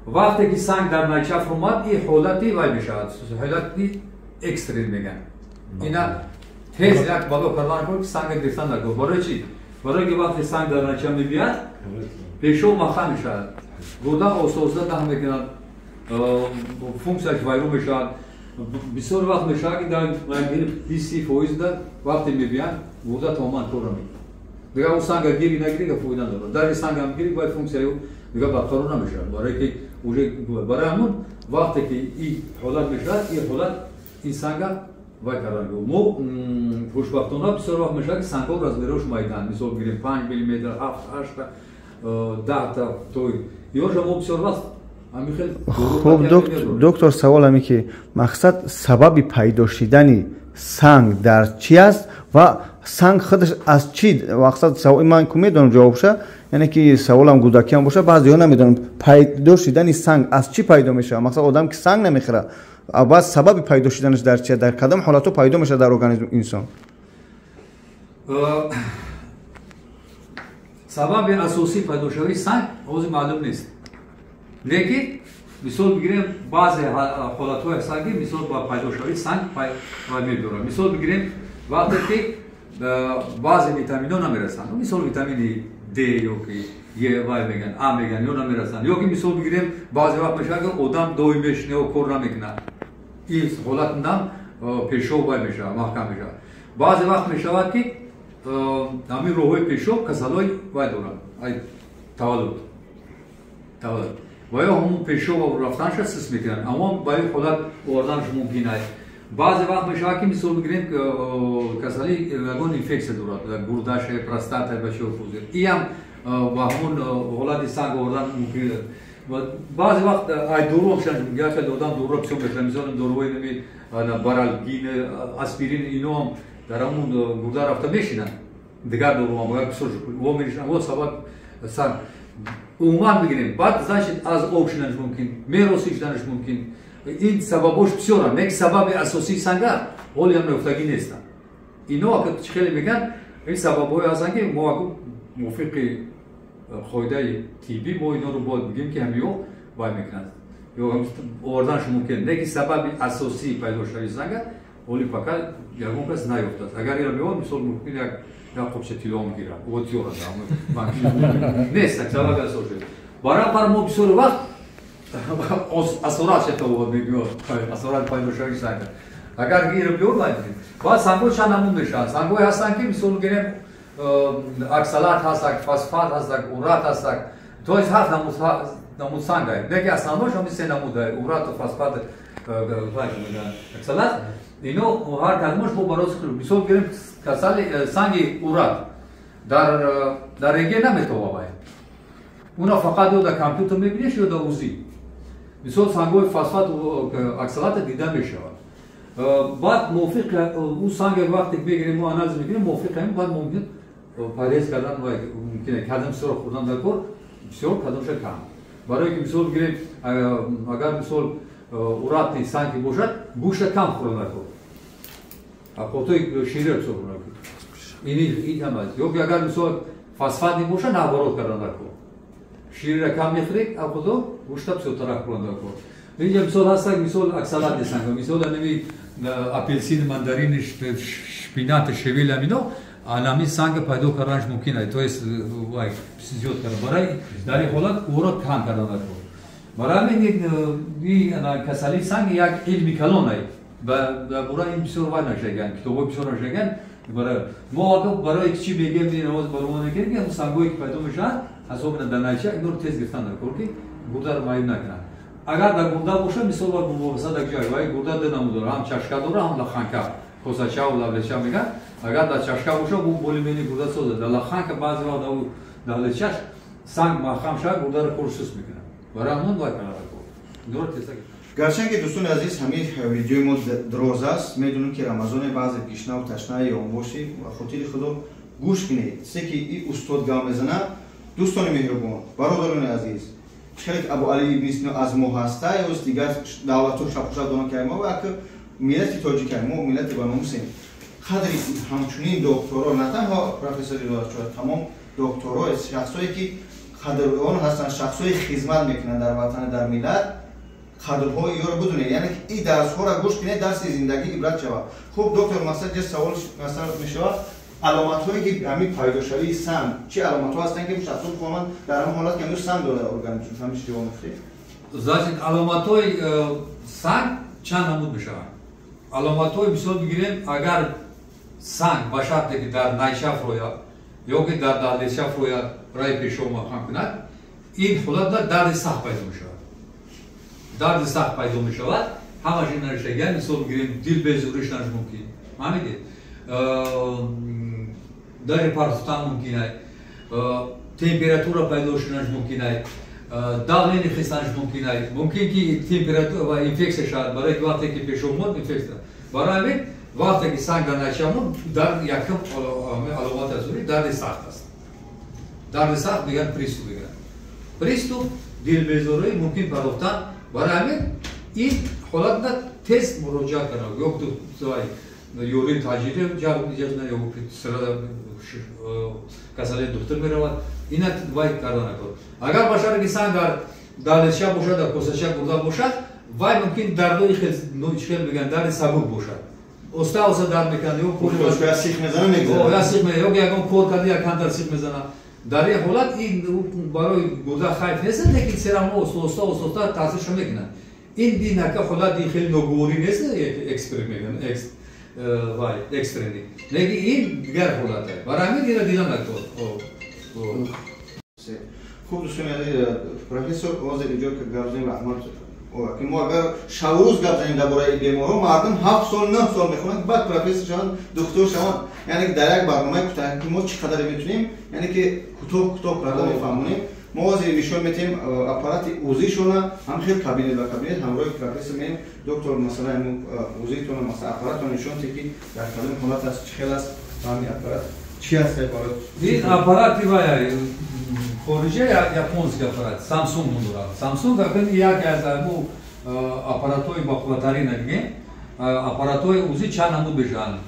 Speaker 2: Вақте ки санг дар найча фурмад, ин ҳолати вай мешавад, ҳолати экстрен мегӯянд. Ина тез як бало кардан кор, ки санга гирифтан дар кор. Барои чи? Барои ки вақте санг дар найча мебияд, пешоб маҳкам мешавад, гурда оста оста даҳ мекунад, функсияш вайрон мешавад. Бисёр вақт мешавад, ки дар 20% да вақте мебиянд, гурда тамоман кор намекунад. Дигар ӯ санга гири нагири, фоида надорад. Даже сангам гири, бояд функсияи ӯ дигар барқарор намешавад, барое ки уже. Барои ҳамон вақте ки ин ҳолат мешавад, ин ҳолат ин санга вай кардан. Мо хушбахтона бисёр вақт мешавад, ки сангҳо размерош майдан, мисол бигирем, 5 миллиметр, 7, 8та, 10та, то ёша мо бисёр вақт
Speaker 3: Хуб, доктор, савол ҳаме ки мақсад сабаби пайдо шидани санг дар чӣ аст ва санг худаш аз чӣ? Мақсад ман ку медонам ҷавобша, яъне ки саволам гудакиам боша, баъзеҳо намедонам, пайдо шидани санг аз чӣ пайдо мешавад? Мақсад одам ки санг намехӯрад, баъд сабаби пайдо шиданаш дар чи, дар кадом ҳолатҳо пайдо мешавад дар организми инсон?
Speaker 2: Сабаби асосии пайдошавии санг ҳозир маълум нест, лекин мисол бигирем, баъзе ҳолатҳое ҳастанд, ки мисол ба пайдошавии санг мебиёрад. Мисол бигирем, вақте ки баъзе витаминҳо намерасанд, мисол витамини Д ё ки Е вай мегӯянд, А мегӯянд, ё намерасанд, ё ки мисол бигирем, баъзе вақт мешавад, ки одам доим мешинео, кор намекунад, ин ҳолатам пешоб вай мешавад, маҳкам мешавад. Баъзе вақт мешавад, ки ҳамин роҳҳои пешоб касалҳои вай доранд, таваллуд ва ё ҳамун пешоб рафтанша сис мекунанд, аммо ба ин ҳолат оварданаш мумкин аст. Баъзе вақт мешавад, ки мисол бигирем, касалӣ ягон инфексия дорад, гурдаша, простата, бачаҳо пузир, иам ба ҳамун ҳолати санг овардан мумкин аст. Баъзе вақт ай дору ҳам, як хел одам доруро бисёр мехӯрад, мисол доруҳои нами баралгин, аспирин, ино ҳам дар ҳамун гурда рафта мешинанд, дигар доруҳам бисёр во мешинанд, во сабаб санг. Умуман бигирем, баъд значит аз об шиданаш мумкин, мероси шиданаш мумкин, ин сабабош бисёранд, лекин сабаби асосии санга ҳоли ҳам ёфтагӣ нестанд. Ино чӣ хеле мегӯянд, ин сабабҳое ҳастанд, ки мо мувофиқи қоидаи тиббӣ мо иноро бояд бигӯем, ки ҳамиҳо вай мекунанд ё оварданаш мумкин, лекин сабаби асосии пайдошавии санга ҳоли фақат ягон кас наёфтааст. Агар инро меёбад, мисол мумкин як қопча тилло мегирад, о тиёрад, нест сабаби асосӣ. Баробар мо бисёр вақт асорат шетовод мегӯяд, асорат пайдошавии санга. Агар инро биёр, баъд сангҳо чанд намуд мешаванд. Сангҳое ҳастанд, ки мисол гирем, оксалат ҳастак, фосфат ҳастак, урат ҳастак, то есть ҳафт намуд санг ай, лекин основнош ҳами се намуд ай: урату, фосфат, оксалат. Ино ҳар кадомаш бо барои, мисол гирем, касали санги урат дар рентген наметобад, уна фақат ё дар компютер мебинеш, ё дар УЗИ. Мисол сангҳои фосфат, оксалата дида мешавад. Баъд мувофиқи ӯ санге вақте мегирем, мо анализ мекунем, мувофиқи ҳамин баъд мумкин парҳез кардан мумкин, кадом бисёр хӯрдан дар кор, бисёр, кадомша кам. Барое ки мисол бигирем, агар мисол уратни санг ки бошад, гӯшта кам хӯрдан дар кор, қотои шириро бисёр хӯрдан дар кор, ин ҳам аст. Ё ки агар мисол фосфатни бошад, наоборот кардан дар кор, шириро кам мехӯред, авқото гӯшта бисёртара хӯрдан дар кор. Инҷа мисол ҳастак, мисол оксалатни санг, мисол анами апелсин, мандарин, шпинат, шевел, амино анами санг пайдо карданаш мумкин аст, то есть вай зиёд кардан. Барои дар ин ҳолат ӯро кам кардан дар кор. Барои ҳамин касалии санг як илми калон аст, дар бораи ин бисёр вай нашаган, китобҳои бисёр нашаган. Мо барои чӣ мегӯем, ин ҳозир барои мегӯем, ки сангҳое ки пайдо мешаванд, особенно дар найча, инро тез гирифтан дар кор, ки гурдаро маъюб накунанд. Агар дар гурда бошад, мисол ва мувофиқа дар ҷой вай гурда ду намуд дорад, ҳам чашка дорад, ҳам лаханка, косача ва лавлеча мегӯянд. Агар дар чашка бошад, бу болимени гурда созад. Дар лаханка баъзе вақт дар давлечаш санг маҳкам шавад, гурдаро кор сус мекунад. Барои ҳамон вай кардан дар кор, инро теза.
Speaker 3: Гарчанд ки дӯстони азиз, ҳамин видеои мо дроз аст, медонем ки рамазоне, баъзе гишнаву ташна ё бошӣ, ба хотири худо гӯш кунед, чизе ки и устод гап мезанад. Дӯстони меҳрубон, бародарони азиз, хеле Абу Али ибни Сино аз мо ҳаста ё дигар давлатҳо шабхушаб донанд, ки мо ак миллати тоҷикаем, мо миллати баномусем. Қадри ҳамчунин докторо, на танҳо профессори донишгоҳ, тамом докторо, шахсое ки қадрдон ҳастанд, шахсое хизмат мекунанд дар ватан, дар миллат, қадрҳои ёро бидунед, яъне ки ин дарсҳоро гӯш кунед, дарси зиндагӣ ибрат шавад. Хуб, доктор, масалан ҷа савол масалан мешавад, аломатҳое ки ҳамин пайдошавии санг, чӣ аломатҳо ҳастанд, ки шахсо бифаҳманд дар ҳамон ҳолат ки ҳамин санг дорад организм? Ҳамин чӣ ҷавоб мефтед?
Speaker 2: Значит, аломатҳои санг чанд намуд мешаванд. Аломатҳои мисол бигирем, агар санг ба шарте ки дар найча фурояд ё ки дар даллеча фурояд, раи пешоб маҳкам кунад, ин ҳолат дарди сахт пайдо мешавад. Дарди сахт пайдо мешавад, ҳамаш ин наришагиан, мисол бигирем, дил безурӣ шуданаш мумкин, фаҳмидед, дари партуфтан мумкин ай, температура пайдо шуданаш мумкин ай, давление хистанаш мумкин аст, мумкин ки температура ва инфексия шавад, барои ки вақте ки пешоб монд инфексия. Барои ҳамин вақте ки санг дар найча монд, дард якум аломат аз ури дарди сахт аст. Дарди сахт мегӯянд приступ мегӯянд. Приступ, дилбезорӣ мумкин парофтан. Барои ҳамин ин ҳолатна тез муроҷиат кардан, ё ёрии таҷрибе ҷалб ё касалии духтур меравад, ина вай карда накор. Агар ба шарте ки санг дар далеча бошад, дар косача гурда бошад, вай мумкин дардои хел хел мегӯянд, дарди сабук бошад. Оста оста дард мекунад, ё
Speaker 3: кори сих мезана мегузарад.
Speaker 2: Я сих мезана, ё ягон кор карда як камтар сих мезана. Дар ин ҳолат ин барои гурда хайф нест, лекин серамо оста оста таъсиршо мекунад. Ин динака ҳолат ин хеле ногуворӣ нест, эксперт мегӯянд, вай экстренный. Лекин ин дигар ҳолат аст. Барои ҳамин ина дидан накор.
Speaker 3: Хуб, дӯстони азиз, профессор ҳозир инҷо ки гап занем, раҳмат, ки мо агар шабу рӯз гап занем дар бораи беморҳо, мардум 7 сол 9 сол мехонанд, баъд профессор шаванд, духтур шаванд. Яъне ки дар як барномаи кӯтоҳ ки мо чӣ қадаре метунем, яъне ки кӯтоҳ кӯтоҳ карда мефаҳмонем. Мо ҳозир нишон метиҳем аппарати УЗИшона, ҳам хел кабинет ба кабинет ҳамроҳи профессор меем. Доктор, масалан, УЗИтона, масалан, аппаратона нишон тиҳед, ки дар кадом ҳолат аст, чӣ хел аст ҳамин аппарат, чӣ аст барои
Speaker 2: ин аппарати вай хориҷа, японский аппарат, Samsung ном дорад. Samsung акн яке аз ҳамун аппаратҳои бақувваттарин дигем. Аппаратҳои УЗИ чанд намуд мешаванд.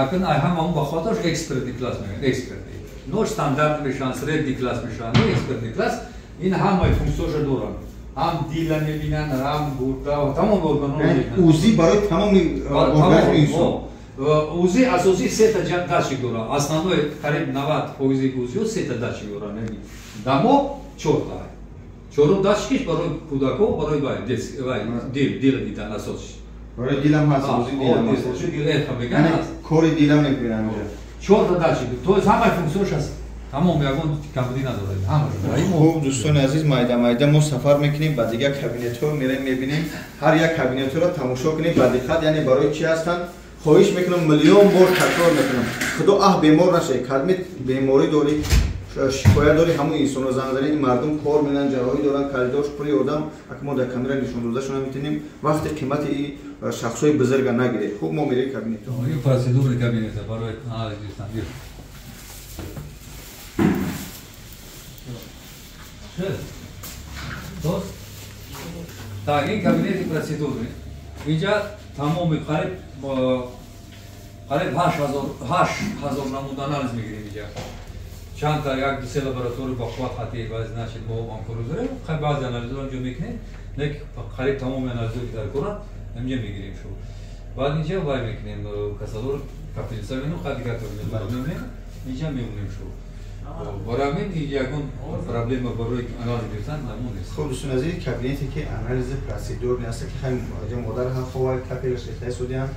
Speaker 2: Акн ҳама бақувваташ экспертный класс мегӯянд, экспертный. Но стандарт мешаванд, средний класс мешаванд, экспертный класс. Ин ҳамаи функсияшо доранд. Ҳам дила мебинанд, ҳам гурда, тамоми органҳоро мебинанд.
Speaker 3: УЗИ барои тамоми организми инсон.
Speaker 2: УЗИ асосӣ сета датчик дорад. Основной қариб 90% УЗИҳо сета датчик доранд. Дамо чорта. Чорум датчикиш барои кӯдакҳо, барои вай дил дидан асосиш.
Speaker 3: Барои дилам ҳаст, УЗИ дилам ҳаст.
Speaker 2: УЗИ дил ҳаст.
Speaker 3: Кори дилам мекунанд.
Speaker 2: Чорта датчик. То есть ҳамаи функсияш аст. Тамом, ягон камбудӣ надорад. Ҳамаш.
Speaker 3: Хуб, дӯстони азиз, майда майда мо сафар мекунем ба дигар кабинетҳо, мерем мебинем. Ҳар як кабинетҳоро тамошо кунем ба диққат, яъне барои чӣ ҳастанд. Хоҳиш мекунам, миллион бор такрор мекунам, худо аҳ бемор нашавед. Кадми беморӣ дорӣ, шикоят дорӣ, ҳамон инсонро занг занед. Мардум кор менан, ҷарроҳӣ доранд, коридорш пури одам. Ака мо дар камера нишон додашона метавонем. Вақти қимати ин шахсҳои бузурга нагиред. Хуб, мо мерем кабинетҳо.
Speaker 2: Ин процедураи кабинета барои анализ гирифтан. Так, ин кабинети процедурный. Инҷа тамоми қариб 8000 намуд анализ мегирем инҷа. Чанд та як ду се лаборатория ба қувват хати ва значит мо ҳамкорӣ дорем. Хай баъзе анализҳоро инҷо мекунем, лекин қариб тамоми анализҳое ки дар коранд инҷа мегирем шу. Баъд инҷа вай мекунем, касалҳоро капельница менем, хай дигар мемонем, инҷа мемонем шу. Барои ҳамин ягон проблема барои анализ гирифтан намон нест.
Speaker 3: Хуб, дӯстони азиз, кабинете ки анализи процедурный аст, ки хай модар ҳам хова капелаш рехтаи судиам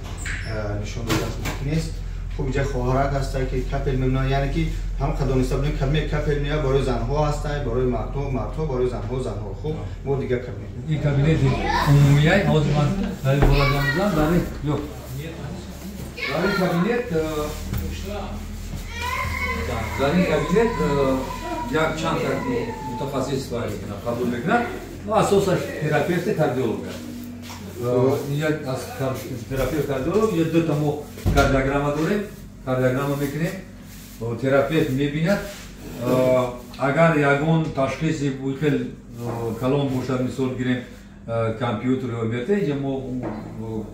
Speaker 3: нишон додан мумкин нест. Хуб, инҷа хоҳарак ҳаста ки капел мемонад, яъне ки ҳам қадониста будем, кабинет капел меяд барои занҳо ҳаста, барои мардҳо, мардҳо барои занҳо, занҳо. Хуб, мо дигар кабинет.
Speaker 2: Ин кабинети умумияй, ҳозир ман дар ин бора гап мезанам, дар ин ё дар ин кабинет дар ин кабинет як чанд мутахассис вай мекунад, қабул мекунад. Асосаш терапевти кардиолог аст. Як аз терапевт кардиолог, инҷа дута мо кардиограмма дорем, кардиограмма мекунем, терапевт мебинад. Агар ягон ташхиси хел калон бошад, мисол гирем компютер ё МРТ, инҷа мо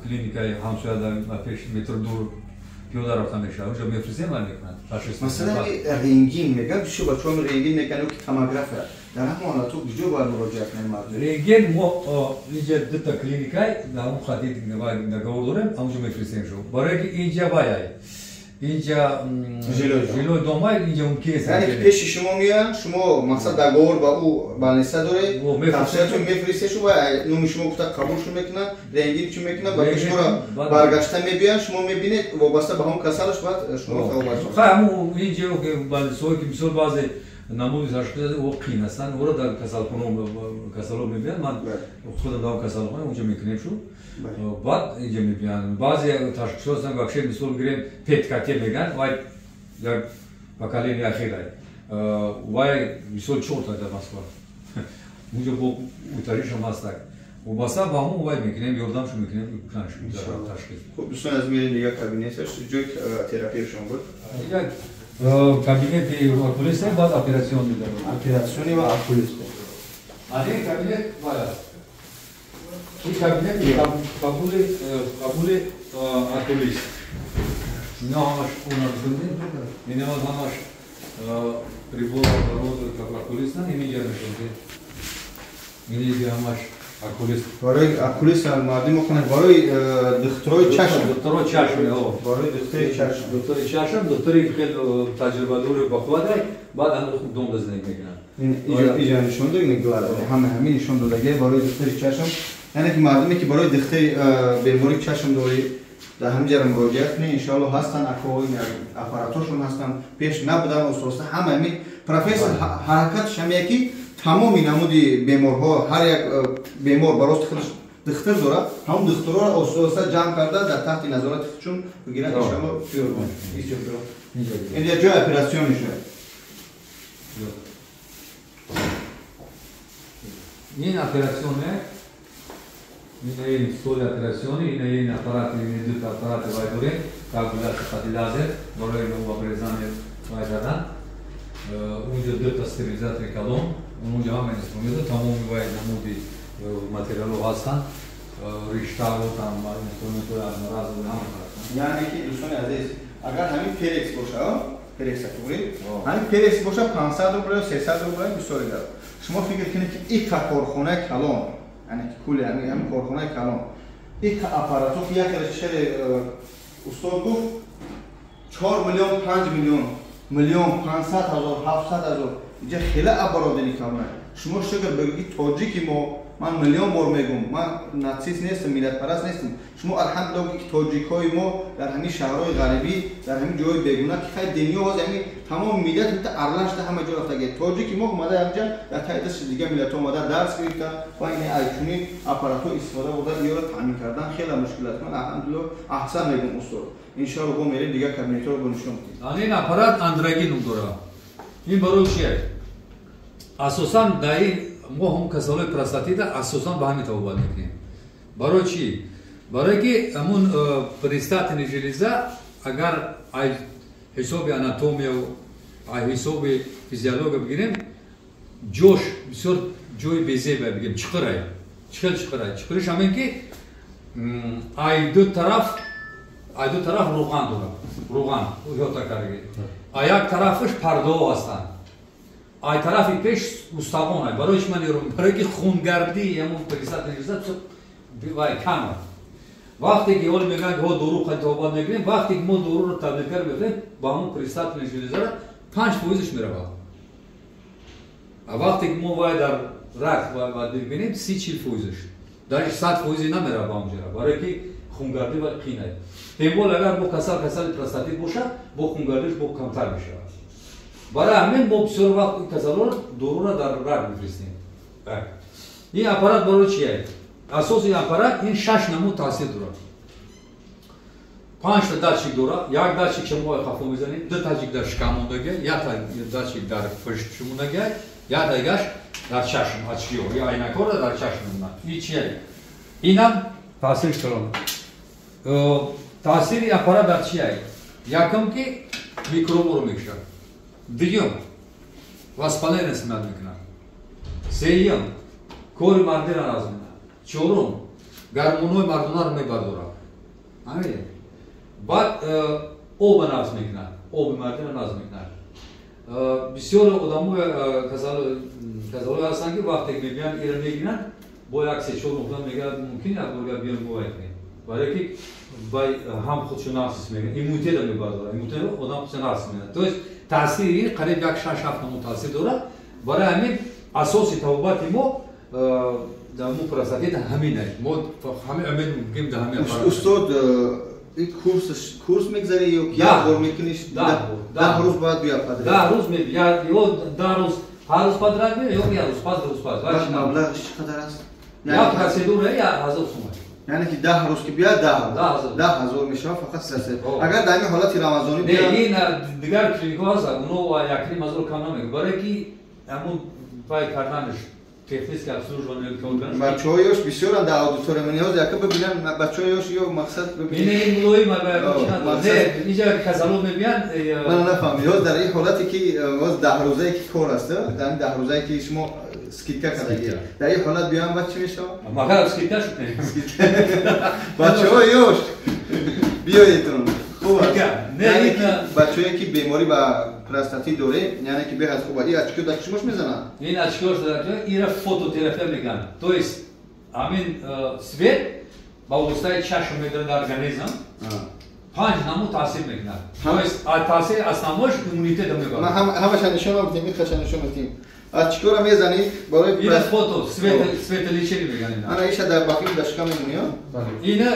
Speaker 2: клиникаи ҳамсоя дар пеш метр дур пиёда рафта мешавад, онҷо мефирсем ва мекунад.
Speaker 3: Масалан, рентген мегӯянд, бисёр бачаҳо рентген мекунанд ё ки томография. Дар ҳамон ҳолатҳо куҷо бояд муроҷиат кунем мардум?
Speaker 2: Рентген мо инҷа дута клиникай дар ҳамон хати договор дорем, ҳамонҷо мефирсем шу. Барое ки инҷа вай инҷа жилой домай, инҷа мумкин нест.
Speaker 3: Яъне ки пеши шумо меоянд, шумо мақсад договор ба ӯ больница доред, тавсиятон мефиристешу ва номи шумо гуфта қабулшон мекунанд, рентген чӣ мекунанд, ба шуморо баргашта мебиёянд, шумо мебинед вобаста ба ҳамон касалаш, баъд шумо тавобат.
Speaker 2: Хай, ҳамон инҷа больницаҳое ки мисол баъзе намуди ташхис о қин ҳастанд, ӯро дар касалхона касалҳо мебиёянд, ман худам дар касалхона онҷо мекунем шу. Баъд инҷа мебиёянд. Баъзе ташхисҳо ҳастанд, вообще мисол гирем ПЭТ-КТ мегӯянд, вай як поколение ахирай. Вай мисол чорта дар Москва. Унҷо бо утаришам ҳастак. Вобаста ба ҳамон вай мекунем, ёрдамшо мекунем, ташхис.
Speaker 3: Хуб, дӯстон, аз мерем дигар кабинеташ, ҷои терапия шумо буд.
Speaker 2: Як кабинети окулист, баъд операционный дорем.
Speaker 3: Операционный ва окулист.
Speaker 2: Ин кабинет вай аст. Ин кабинет қабули окулист. Ино ҳамаш унарзунӣ, ино ҳамаш прибор окулистан, ин ҷа мешавад. Ин ҷа ҳамаш окулист.
Speaker 3: Барои окулист мардум мехонад, барои духтурои чашм.
Speaker 2: Духтурои чашм,
Speaker 3: барои духтури чашм.
Speaker 2: Духтури чашм, духтури хеле таҷрибадори бақувват, баъд ҳанӯз хуб дом зиндагӣ мекунад.
Speaker 3: Иҷа нишон дод, ин глаз, ҳама ҳамин нишон додагӣ барои духтури чашм. Яъне ки мардуме ки барои духтури бемории чашм дорӣ, дар ҳамин ҷара муроҷиат кунед, иншоаллоҳ ҳастанд, акоҳои аппаратошон ҳастанд, пеш набудан, оста-оста ҳама ҳамин профессор ҳаракатш ҳамия ки тамоми намуди беморҳо, ҳар як бемор ба рости худаш духтур дорад, ҳамон духтурҳоро оста-оста ҷамъ карда дар таҳти назорати худшон бигиранд, иншоаллоҳ биёранд. Инҷа ҷои оператсионӣ шуд.
Speaker 2: Ин оператсионе, ин столи оператсионӣ, ин аппарати, ин дута аппарати вай дорем, коагуляция қати лазер барои обрезание вай кардан. Унҷо дута стерилизатори калон, унҷо ҳама инструментҳо, тамоми вай намуди материалҳо ҳастанд, риштаҳо, там инструментҳои одноразовый ҳама ҳастанд.
Speaker 3: Яъне ки дӯстони азиз, агар ҳамин перекс боша, перекса туғри, ҳамин перекс боша 500 рубл ё 300 рубл бисёре дорад. Шумо фикр кунед ки ика корхонаи калон, яъне ки кули ҳамин корхонаи калон, ика аппаратҳо ки яке шери устод гуфт 4 миллион, 5 миллион, миллион 500 ҳазор, 700 ҳазор, инҷа хеле оборудование калона. Шумо шукр бигӯед ки тоҷики мо, ман миллион бор мегӯм, ман нацист нестам, миллатпараст нестам. Шумо алҳамдулиллоҳ ки тоҷикҳои мо дар ҳамин шаҳрҳои ғарибӣ, дар ҳамин ҷойҳои бегуна ки хай дунё ҳоз ҳамин тамоми миллат ҳамта арлашда ҳама ҷо рафтагӣ. Тоҷики мо омада ҳамҷа дар таи дасти дигар миллатҳо омада дарс гирифта ва ин аз чунин аппаратҳо истифода бурда иёро таъмин кардан хеле мушкил аст. Ман алҳамдулиллоҳ аҳсан мегӯм устод. Иншоаллоҳ бо мерем дигар кабинетҳоро бо нишон медиҳем.
Speaker 2: Ин аппарат андрогин ном дорад. Ин барои чие? Асосан дар ин мо ҳам касалҳои простатита асосан ба ҳамин табобат мекунем. Барои чӣ? Барое ки ҳамун предстательный железа агар аз ҳисоби анатомия аз ҳисоби физиология бигирем, ҷош бисёр ҷои безеба бигирем, чиқирай. Чӣ хел чиқирай? Чиқириш ҳамин ки ай ду тараф рӯған дорад. Рӯған, ёта кардаги. А як тарафаш пардаҳо ҳастанд. Ай тарафи пеш устабон ай. Барои чӣ ман ерум? Барои ки хунгардӣ ҳамон предстательный железа вай кам аст. Вақте ки ҳоло мегӯянд ки ҳо дору қад табобат мекунем, вақте ки мо доруро таблеткаро мехӯрем, ба ҳамон предстательный железаро 5%-ш меравад. А вақте ки мо вай дар рак бибинем, 30-40%-ш. Даже 100% намеравад ба он ҷара, барое ки хунгардӣ вай қинай. Тем более агар бо касали простатит бошад, бо хунгардиш бо камтар мешавад. Барои ҳамин мо бисёр вақт ин касалҳоро доруро дар рак мефиристем. Ин аппарат барои чие? Асоси ин аппарат ин 6 намуд таъсир дорад. 5 та датчик дорад. Як датчик шумо хафо мезанед, 2 датчик дар шикам мондагӣ, як датчик дар пушт мондагӣ, як дигаш дар чашм, очкиё, ё айнакҳоро дар чашм мемонад. Ин чие? Инам таъсирш дорад. Таъсири аппарат дар чие? Якум ки микробро мекушад. Дуюм воспаление симат мекунад. Сеюм кори мардиро наз мекунад. Чорум гормонҳои мардонаро мебардорад. Ҳамин. Баъд оба наз мекунад, оби мардиро наз мекунад. Бисёр одамои касалҳое ҳастанд ки вақте мебиёнд иро мегиранд, бо як се-чор нуқта мегӯянд мумкин як борга биён бовай кунем. Барое ки вай ҳам худшо нақс мекунад, иммунитетро мебардорад, иммунитет одам худшо нақс мекунад. То есть таъсири ин қариб як 6-7 намуд таъсир дорад. Барои ҳамин асоси табобати мо дар мо простатит ҳамин аст. Мо ҳамин умед мегӯем дар ҳамин аппарат.
Speaker 3: Устод, ин курс мегзарӣ ё як бор мекунӣ? 10 рӯз бояд биёяд подряд.
Speaker 2: 10 рӯз мебиёяд, ё 10 рӯз ҳар рӯз подряд меояд, ё як рӯз пас, ду рӯз пас.
Speaker 3: Маблағаш чӣ қадар аст?
Speaker 2: Як процедура 1000 сомон.
Speaker 3: Яъне ки 10 рӯз ки биёяд 10 ҳазор мешавад фақат се. Агар дар ҳамин ҳолати рамазонӣ биёяд.
Speaker 2: Не, ин дигар клиникҳо ҳастанд, онҳо 1,5 ҳазор кам намекунад. Барое ки ҳамун пай карданаш Техническое обслуживание кор.
Speaker 3: Бачаҳои ёш бисёранд дар аудитория, ман ҳозир яка бибинам бачаҳои ёш ё мақсад бибинем.
Speaker 2: Ин мулоим не, инҷа касало мебиянд.
Speaker 3: Ман нафаҳмидам. Ҳозир дар ин ҳолате ки ҳозир 10 рӯзае ки кор аст, дар ин 10 рӯзае ки шумо скидка кардагӣ, дар ин ҳолат биёям баъд чӣ мешавад?
Speaker 2: Магар скидка шуд.
Speaker 3: Бачаҳои ёш биёедтон. Хуб аст. Бачаҳое ки беморӣ ба простатит дорем, яъне ки беҳад хуб аст. Ин очкиё дар чишмош мезананд?
Speaker 2: Ин очкиёш ира фототерапия мегӯянд. То есть ҳамин свет ба воситаи чашм медорад организм, 5 намуд таъсир мекунад. То есть таъсири основнош иммунитета мебарад.
Speaker 3: Ман ҳамаша нишон медиҳем, ин нишон медиҳем. Очкиёро мезанӣ барои
Speaker 2: ина фото светолечение мегӯянд.
Speaker 3: Ана иша дар бақи дар шикам мемонӣ?
Speaker 2: Ина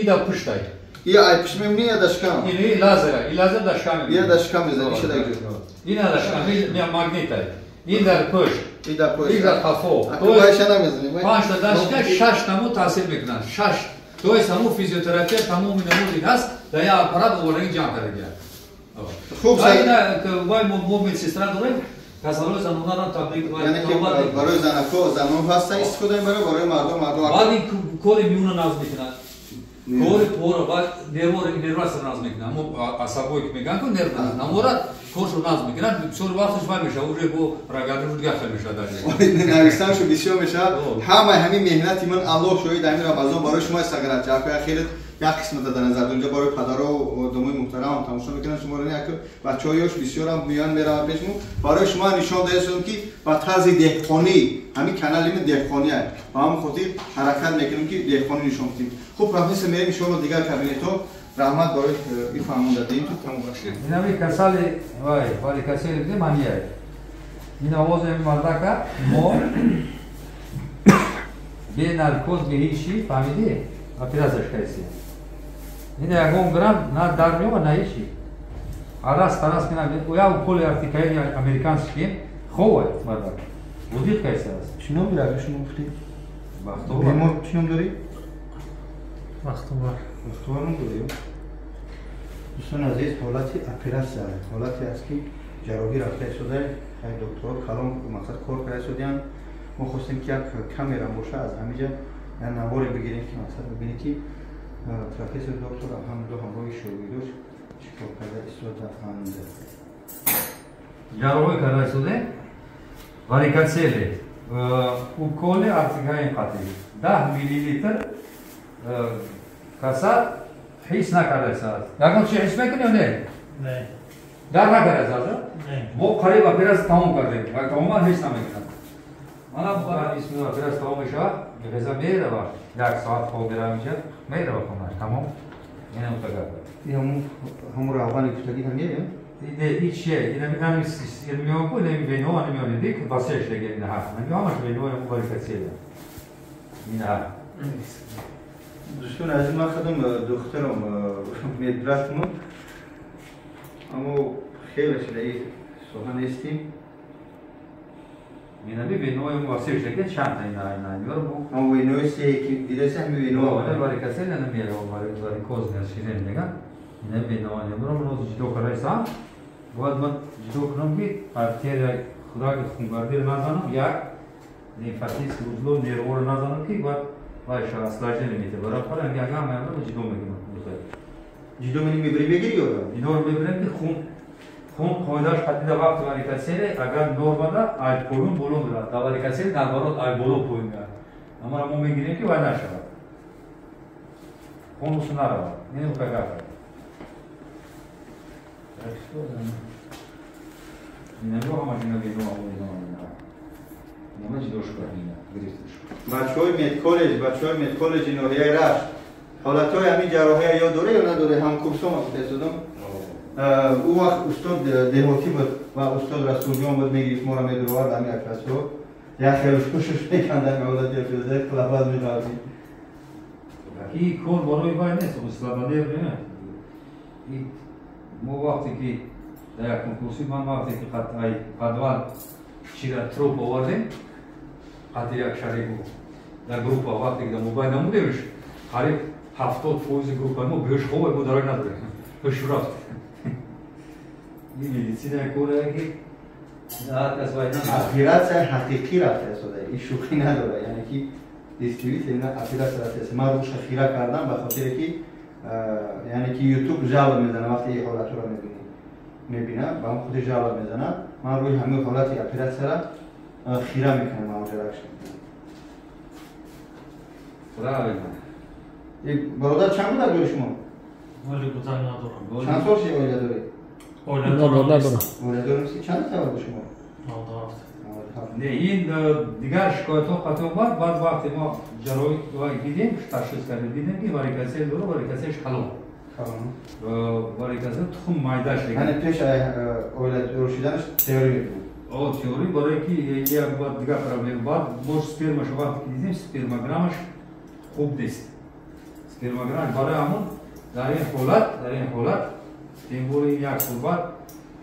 Speaker 2: ида пуштай.
Speaker 3: Я ай пушт мемонӣ я дар шикам?
Speaker 2: Ин лазера, ин лазер дар шикам мемонӣ.
Speaker 3: Я дар шикам мезанӣ, иша дар ҷо.
Speaker 2: Ина дар шикам, ин магнитай. Ин дар пушт.
Speaker 3: Ин дар пушт.
Speaker 2: Ин дар қафо.
Speaker 3: То иша намезанӣ.
Speaker 2: 5 та дар шикам 6 намуд таъсир мекунанд. 6. То есть ҳамун физиотерапия тамоми намуди ҳаст, дар як аппарат овардаги ҷамъ кардагия.
Speaker 3: Хуб,
Speaker 2: ина вай мо медсестра дорем, касалои занонарам таблиғ.
Speaker 3: Яъне ки барои занако занон ҳастан истифода мебаранд, барои мардон мардон.
Speaker 2: Баъд ин кори миёна наз мекунад. Кори пора баъд нервасро наз мекунад. Ҳамо асабое ки мегӯянд ку нерв намора коршо наз мекунад. Бисёр вақташ вай мешавад, уже бо рагардишу дигар хел мешавад дар
Speaker 3: навистаншу бисёр мешавад. Ҳамаи ҳамин меҳнати ман Аллоҳ шоҳид ҳамин Рамазон барои шумо сагарача. Акоя хеле як қисмата дар назар дорем. Инҷо барои падару одамои муҳтарамам тамошо мекунанд шуморо, не бачаҳои ёш бисёрам меоянд мераванд пешмо. Барои шумо нишон додаем ки ба тарзи деҳқонӣ ҳамин канали мо деҳқонӣ аст. Ба ҳамин хотир ҳаракат мекунем ки деҳқонӣ нишон бидем. Хуб профессор, мерем иншоалло дигар кабинетҳо. Раҳмат барои ин фаҳмондадиин ту тамом бошед.
Speaker 1: Инами касали вай варикосели бидем ҳамияй. Ин овози ҳамин мардака мо бе наркоз бе ҳеҷ чӣ фаҳмидӣ операцияш кардем. Ин ягон грамм на дар меома на ҳеҷ чӣ. Арас тарас кина я уколи артикаини американский ховай мардак. Будид кайса аст.
Speaker 3: Чӣ ном дорӣ шумо гуфтӣ?
Speaker 1: Бахтовар.
Speaker 3: Бемор чӣ ном дорӣ?
Speaker 5: Бахтовар.
Speaker 3: Бахтовар ном дорӣ? Дӯстони азиз, ҳолати оператсия ҳолате аст ки ҷарроҳӣ рафта истода, хай докторо калон мақсад кор карда истодиянд. Мо хостем ки як камера боша, аз ҳамиҷа як наворе бигирем ки мақсад бибинем ки профессор доктор алҳамдулиллоҳ ҳамроҳи шогирдош чӣ кор карда истодаанд.
Speaker 1: Ҷарроҳӣ карда истода, варикоцеле, уколи артикаин қатъӣ 10 миллилитр касад ҳис накарда истодааст. Ягон чи ҳис мекунӣ ё не?
Speaker 5: Не.
Speaker 1: Дар накарда истодааст?
Speaker 5: Не.
Speaker 1: Мо қариб оператсия тамом кардем ва тамоман ҳис намекунад. Мана бисмилла оператсия тамом мешавад, ғиза мерава, як соат хоб мерава инҷа, мерава хонааш, тамом. Ина мутагап.
Speaker 3: Ин ҳамун равғани гуфтагӣ ҳамие?
Speaker 1: Не, ин чие? Ин ҳамин меоку, ин ҳамин вено, ҳамин меони дик, васеъ шудага ин ҳа. Ҳамин ҳамаш вено, ҳамин варикоцеле. Ин ҳа.
Speaker 3: Дӯстони азиз, ман худам духтарам медбратам, аммо хеле шуда ин соҳа нестим.
Speaker 1: Минами венои васеъ шудага чанд та ина ина ина.
Speaker 3: Аммо венои се ки дидаси ҳамин вено.
Speaker 1: Ин варикоцеле намеро, варикоз ширин меган. Ина вено намеро, ман ҳозир ҷудо карда истам. Бояд ман ҷудо кунам ки артерия худаки хунгардиро назанам, як лимфатический узло нерворо назанам ки бояд вай шава осложнение метавад. Барои ҳар як ҳама ҳама ҷудо мекунам.
Speaker 3: Ҷудо мени мебирӣ мегирӣ ё?
Speaker 1: Инҳоро мебирем ки хун қоидааш қадида вақти варикоцеле агар нормада ай поён боло меравад, дар варикоцеле наоборот ай боло поён меравад. Аммо мо мегирем ки вай нашавад. Хун усу наравад. Ин гап. Инҳо ҳама ина вино ино ино. Инҳо ҷудо шуд ина гирифта шуд.
Speaker 3: Бачаҳои медколлеҷ, бачаҳои медколлеҷи ноҳияи Рашт ҳолатҳои ҳамин ҷарроҳия ё дорӣ ё надорӣ? Ҳамкурсом гуфта истодам. Ӯ вақт устод деҳотӣ буд ва устод Расулҷон буд, мегирифт моро медуровард ҳамин оператсияҳо. Як хеле кӯшиш мекардам ҳолати оператсия клапаз меқабид.
Speaker 1: Ин кор барои вай нест, слабонерв не. Мо вақте ки дар як конкурсӣ ман вақте ки подвал чира труп овардем, қадри як шарику дар группа вақте ки дар мобайн намудемш, қариб 70% группаи мо беҳуш хобе мо дарак надорем. Ҳуш рафт. Ин медицина корае ки
Speaker 3: Операция ҳақиқӣ рафта истода, ин шӯхӣ надорад, яъне ки действительно операция рафта истода. Ман рӯша хира кардам ба хотире ки яъне ки YouTube жалоб мезанад вақте ин ҳолатро мебинам, ба ҳам худи жалоб мезанад. Ман рӯи ҳамин ҳолати оператсияра хира мекунам, мавҷаракш мекунам.
Speaker 1: Правильно.
Speaker 3: Бародар, чанд буд дори шумо?
Speaker 5: Оли будан надорам.
Speaker 3: Чанд сол шуд оила доред?
Speaker 5: Оила надорам.
Speaker 3: Оила дорем? Чанд таваллуд шумо?
Speaker 5: 97.
Speaker 1: Не, ин дигар шикоятҳо қатъ омад, баъд вақте мо ҷарроҳӣ дидем, ташхис кардем, дидем ки варикосел дорад, варикоселш калон. Варикосел тухм майдаш.
Speaker 3: Яъне пеш оиладор шуданаш теория мекунад?
Speaker 1: О, теория, барое ки як баъд дигар проблема. Баъд бош спермаш вақте ки дидем, спермограммаш хуб нест. Спермограммаш барои ҳамон дар ин ҳолат, тем более як сол баъд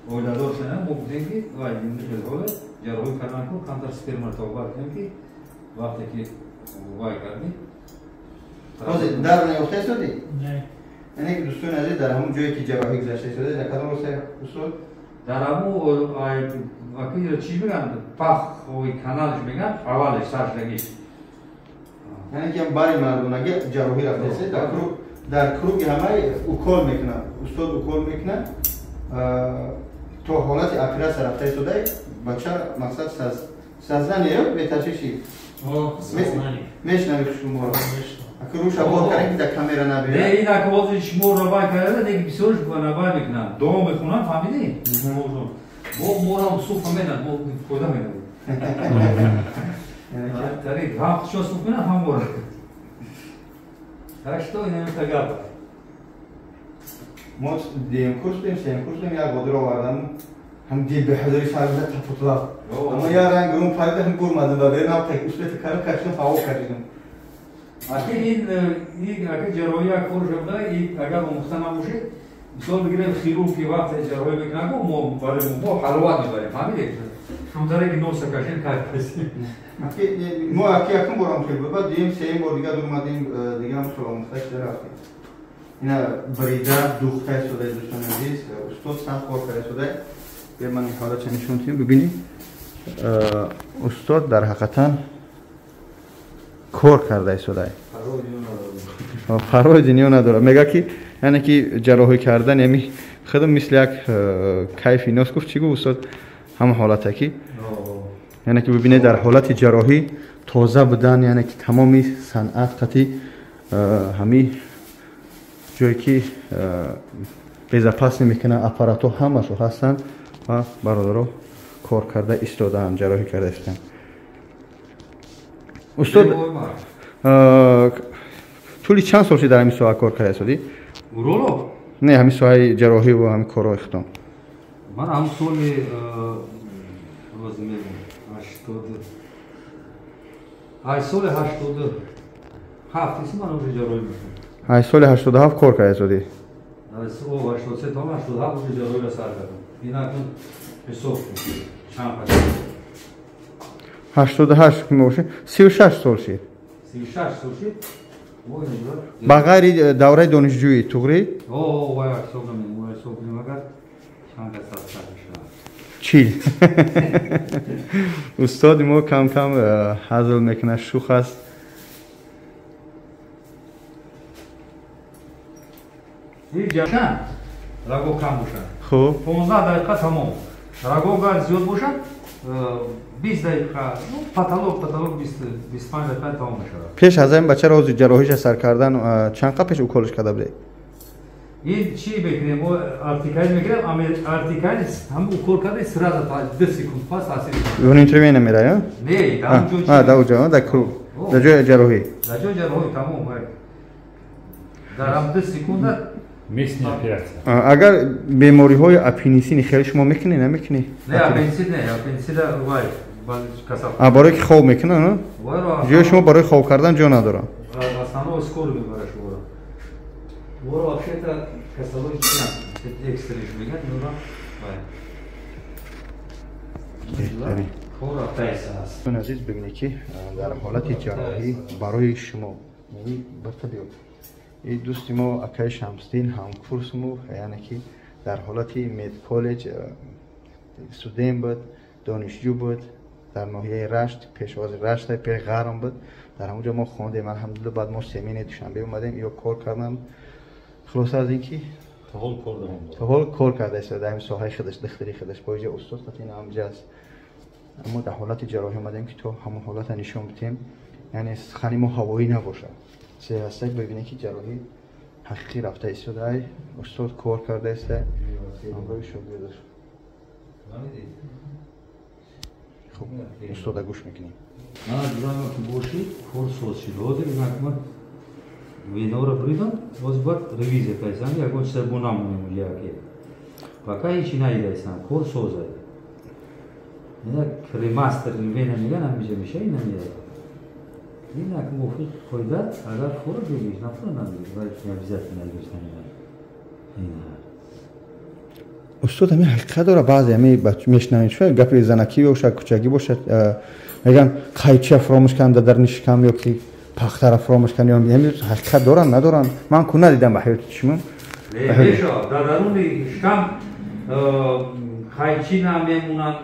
Speaker 1: оиладор шудан, мо гуфтем ки вай ин ҳолат ҷарроҳӣ кардан ку камтар сперма табобат кунем ки вақте ки вай кардӣ.
Speaker 3: Ҳозир дар наёфта истодӣ?
Speaker 5: Не.
Speaker 3: Яъне ки дӯстони азиз, дар ҳамон ҷое ки ҷарроҳӣ гузашта истода, дар кадом рӯз устод?
Speaker 1: Дар ҳамон чӣ мегӯянд, пахои каналш мегӯянд, аввалеш саршагиш.
Speaker 3: Яъне ки бари мардонагӣ ҷарроҳӣ рафта истода, дар круги ҳамаи укол мекунад, устод укол мекунад, то ҳолати оператсия рафта истода, бача мақсад сознание ё беташвиши? Мешнавӣ шуморо? Ака рӯша бор кардем ки дар камера набинад.
Speaker 1: Не, ин ака ҳозир шуморо вай карда, не ки бисёрш навай мекунанд, дуо мехонанд, фаҳмидӣ? Мо морам суфа менад, мо фоида менадем. Тарик ҳам худшон суф менад, ҳам мора. Так что ин ҳамин гап.
Speaker 3: Мо дуюм курс будем, сеюм курс будем, як бодиро овардам, ҳам дил беҳазори сарза тапутлав. Аммо як ранг рум парида, ҳам гурмадам ва берам так успета кардам, кашидам, ҳаво кашидам.
Speaker 1: Аки ин ака ҷарроҳӣ як кор шуда, ин агар омӯхта набошед, мисол бигирем хирург ки вақте ҷарроҳӣ мекунад, мо барои мо ҳаловат мебарем, фаҳмидед? Шумо таре ки носа кашед, кайф касем.
Speaker 3: Аки мо аки якум борам хел буд, баъд дуюм, сеюм бор дига дурмадем, дига ҳам хел омӯхта шуда рафтем. Ина брида духта истода, дӯстони азиз, устод сахт кор карда истода. Биё ман ин ҳолатша нишон диҳем, бибинед. Устод дар ҳақиқатан кор карда истода. Фаррои дунё надорад. Мегӯяд ки яъне ки ҷарроҳӣ кардан ями худам мисли як кайфи нос гуфт, чӣ гуфт устод? Ҳамон ҳолате ки яъне ки бибинед дар ҳолати ҷарроҳӣ тоза будан, яъне ки тамоми санъат қатъи ҳами ҷое ки безопас намекунанд, аппаратҳо ҳамашо ҳастанд ва бародаро кор карда истодаанд, ҷарроҳӣ карда истодаанд. Устод, тӯли чанд сол шуд дар ҳамин соҳа кор карда истодӣ?
Speaker 1: Уролог?
Speaker 3: Не, ҳамин соҳаи ҷарроҳӣ ва ҳамин корҳои худам.
Speaker 1: Ман ҳамин соли соли 87 иси ман уже ҷарроҳӣ мекунам.
Speaker 3: Ай соли 87 кор карда истодӣ?
Speaker 1: 83 то 87 уже ҷарроҳиро сар кардам. Ин акнун ҳисоб кун чанд қадам.
Speaker 3: 88 ки мебошад, 36 сол шуд.
Speaker 1: 36 сол шуд.
Speaker 3: Ба ғайри давраи донишҷӯӣ туғрӣ?
Speaker 1: О, вай ҳисоб намекунем, вай ҳисоб кунем агар чанд кас сар мешавад.
Speaker 3: 40. Устоди мо кам-кам ҳазл мекунад, шӯх аст.
Speaker 1: Ин ҷашан раго кам бошад.
Speaker 3: Хуб.
Speaker 1: 15 дақиқа тамом. Раго агар зиёд бошад, 20 дақиқа, ну потолок 25 дақиқа тамом мешавад.
Speaker 3: Пеш аз ин бачаро ҳозир ҷарроҳиша сар кардан чанд қад пеш уколш карда будед?
Speaker 1: Ин чӣ мекунем? Мо артикаин мекунем, артикаин ҳам укол карда сразу 2 секунд пас таъсир мекунад.
Speaker 3: Внутривенно меравад,
Speaker 1: Не, дар он ҷо чӣ?
Speaker 3: Дар он ҷо, дар круг. Дар ҷои ҷарроҳӣ.
Speaker 1: Дар ҷои ҷарроҳӣ тамом. Дар ҳам 2 секунда
Speaker 4: местная операция.
Speaker 3: Агар бемориҳои аппендицини хеле шумо мекунед, намекунед?
Speaker 1: Не, аппендицит не, аппендицита вай
Speaker 3: барои ки хоб мекунад, ҷои шумо барои хоб кардан ҷо надорад.
Speaker 1: Основной скорый мебарад шуморо. Воро вообще-то касалои чиям, экстрениш мегӯянд, инро вай.
Speaker 3: Азиз, бибинед ки дар ҳолати ҷарроҳӣ барои шумо барта биё. Ин дӯсти мо акаи Шамсдин ҳамкурсмо, яъне ки дар ҳолати медколлеҷ студент буд, донишҷӯ буд дар ноҳияи Рашт, пешвози Рашт, пеш Ғарм буд. Дар ҳамонҷо мо хондем, алҳамдулилла. Баъд мо семинаи Душанбе омадем, ё кор кардам. Хулоса аз ин ки
Speaker 2: то ҳол кор давом дорад.
Speaker 3: То ҳол кор кардааст дар ҳамин соҳаи худаш, духтари худаш. Бо иҷа устод қатъи ҳамҷа аст. Аммо дар ҳолати ҷарроҳӣ омадем ки то ҳамон ҳолата нишон бидем, яъне сухани мо ҳавоӣ набошад. Се ҳастак бибинед ки ҷарроҳӣ ҳақиқӣ рафта истода, устод кор кардааст ҳамроҳи шогирдаш. Хуб, устода гӯш мекунем.
Speaker 1: Мана ҷурамо ки бошӣ, кор соз шид. Ҳозир инак ман виноро буридам, боз бояд ревизия кайсам, ягон чиза бо намонем яке. Пока ҳечи наидайсам, кор созай. Ина кремастер вена меган, ҳамиҷа меша, ина меяд. Инак мувофиқ қоида, агар фора бигириш, нафора набигириш, вале не обязательно гирифтани. Ина.
Speaker 3: Устод, ҳамин ҳақиқат дорад, баъзе ҳамин мешунавем, шояд гапи занакӣ бошад, кӯчагӣ бошад, мегӯянд қайчия фуромӯш кардам дар нишкам ё ки пахтара фуромӯш кардам, ҳамин ҳақиқат доранд, надоранд? Ман ку надидам ба ҳаёти чишмам.
Speaker 1: Мешавад, дар даруни шикам қайчи намемонанд,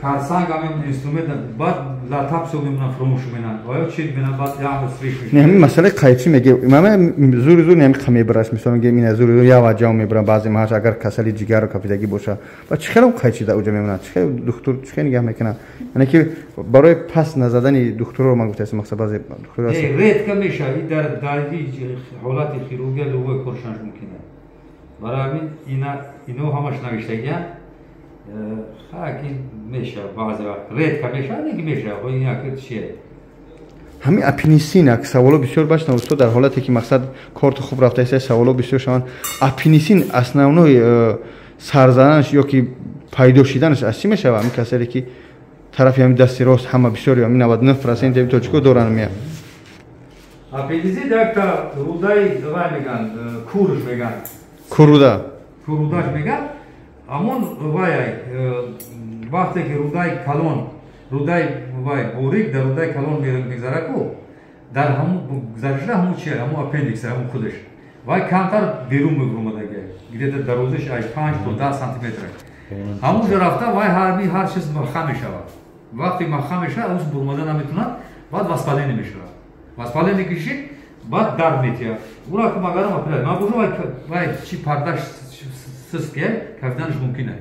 Speaker 1: карсанг ҳамин инструмент, баъд латапсо мемонанд, фуромӯш менанд, оё чӣ менанд, баъд як сриш мешавад.
Speaker 3: Не, ҳамин масъалаи қайчи мегӯ, ман зури зур ҳамин қа мебараш, мисол мегӯям, ина зури зур як ваҷа мебарам, баъзе маҳаш агар касали ҷигарро кафидагӣ бошад, ба чӣ хелам қайчи дар уҷа мемонад, чӣ хел духтур чӣ хел нигаҳ мекунад? Яъне ки барои пас назадани духтурро ман гуфтаам, мақсад баъзе духтурро
Speaker 1: Не, редко мешавад, ин дар ҳолати хирургия любой кор шанш мумкин аст. Барои ҳамин ино ҳамаш навиштагианд. Ин мешавад баъзе вақт редко мешавад, не ки мешавад, ин як чие.
Speaker 3: Ҳамин аппендицит, як саволо бисёр башна устод, дар ҳолате ки мақсад корту хуб рафта иста, саволо бисёр шаванд. Аппендицит основной сарзаданаш ё ки пайдо шиданаш аз чӣ мешавад? Ҳамин касале ки тарафи ҳамин дасти рост ҳама бисёр, ҳамин 99% тоҷико доранд меяд.
Speaker 1: Аппендицит якта рудаи вай мегӯянд, курш мегӯянд.
Speaker 3: Куруда.
Speaker 1: Курудаш мегӯянд. Амон вай вақте ки рудаи калон, рудаи вай борик дар рудаи калон мегзарад ку, дар ҳамун гузаришда ҳамун чи, ҳамун аппендикс, ҳамун худаш вай камтар берун мебуромадаги, где-то дарозиш ай 5 то 10 сантиметр. Ҳамунҷо рафта вай ҳар чиз маха мешавад. Вақте маха мешавад, ӯ бурмада наметавонад, баъд воспаление мешавад. Воспаление кишид, баъд дард метиҳад. Ура ки магарам операция, ман бужу вай чи пардаш сиске, кафиданаш мумкин аст.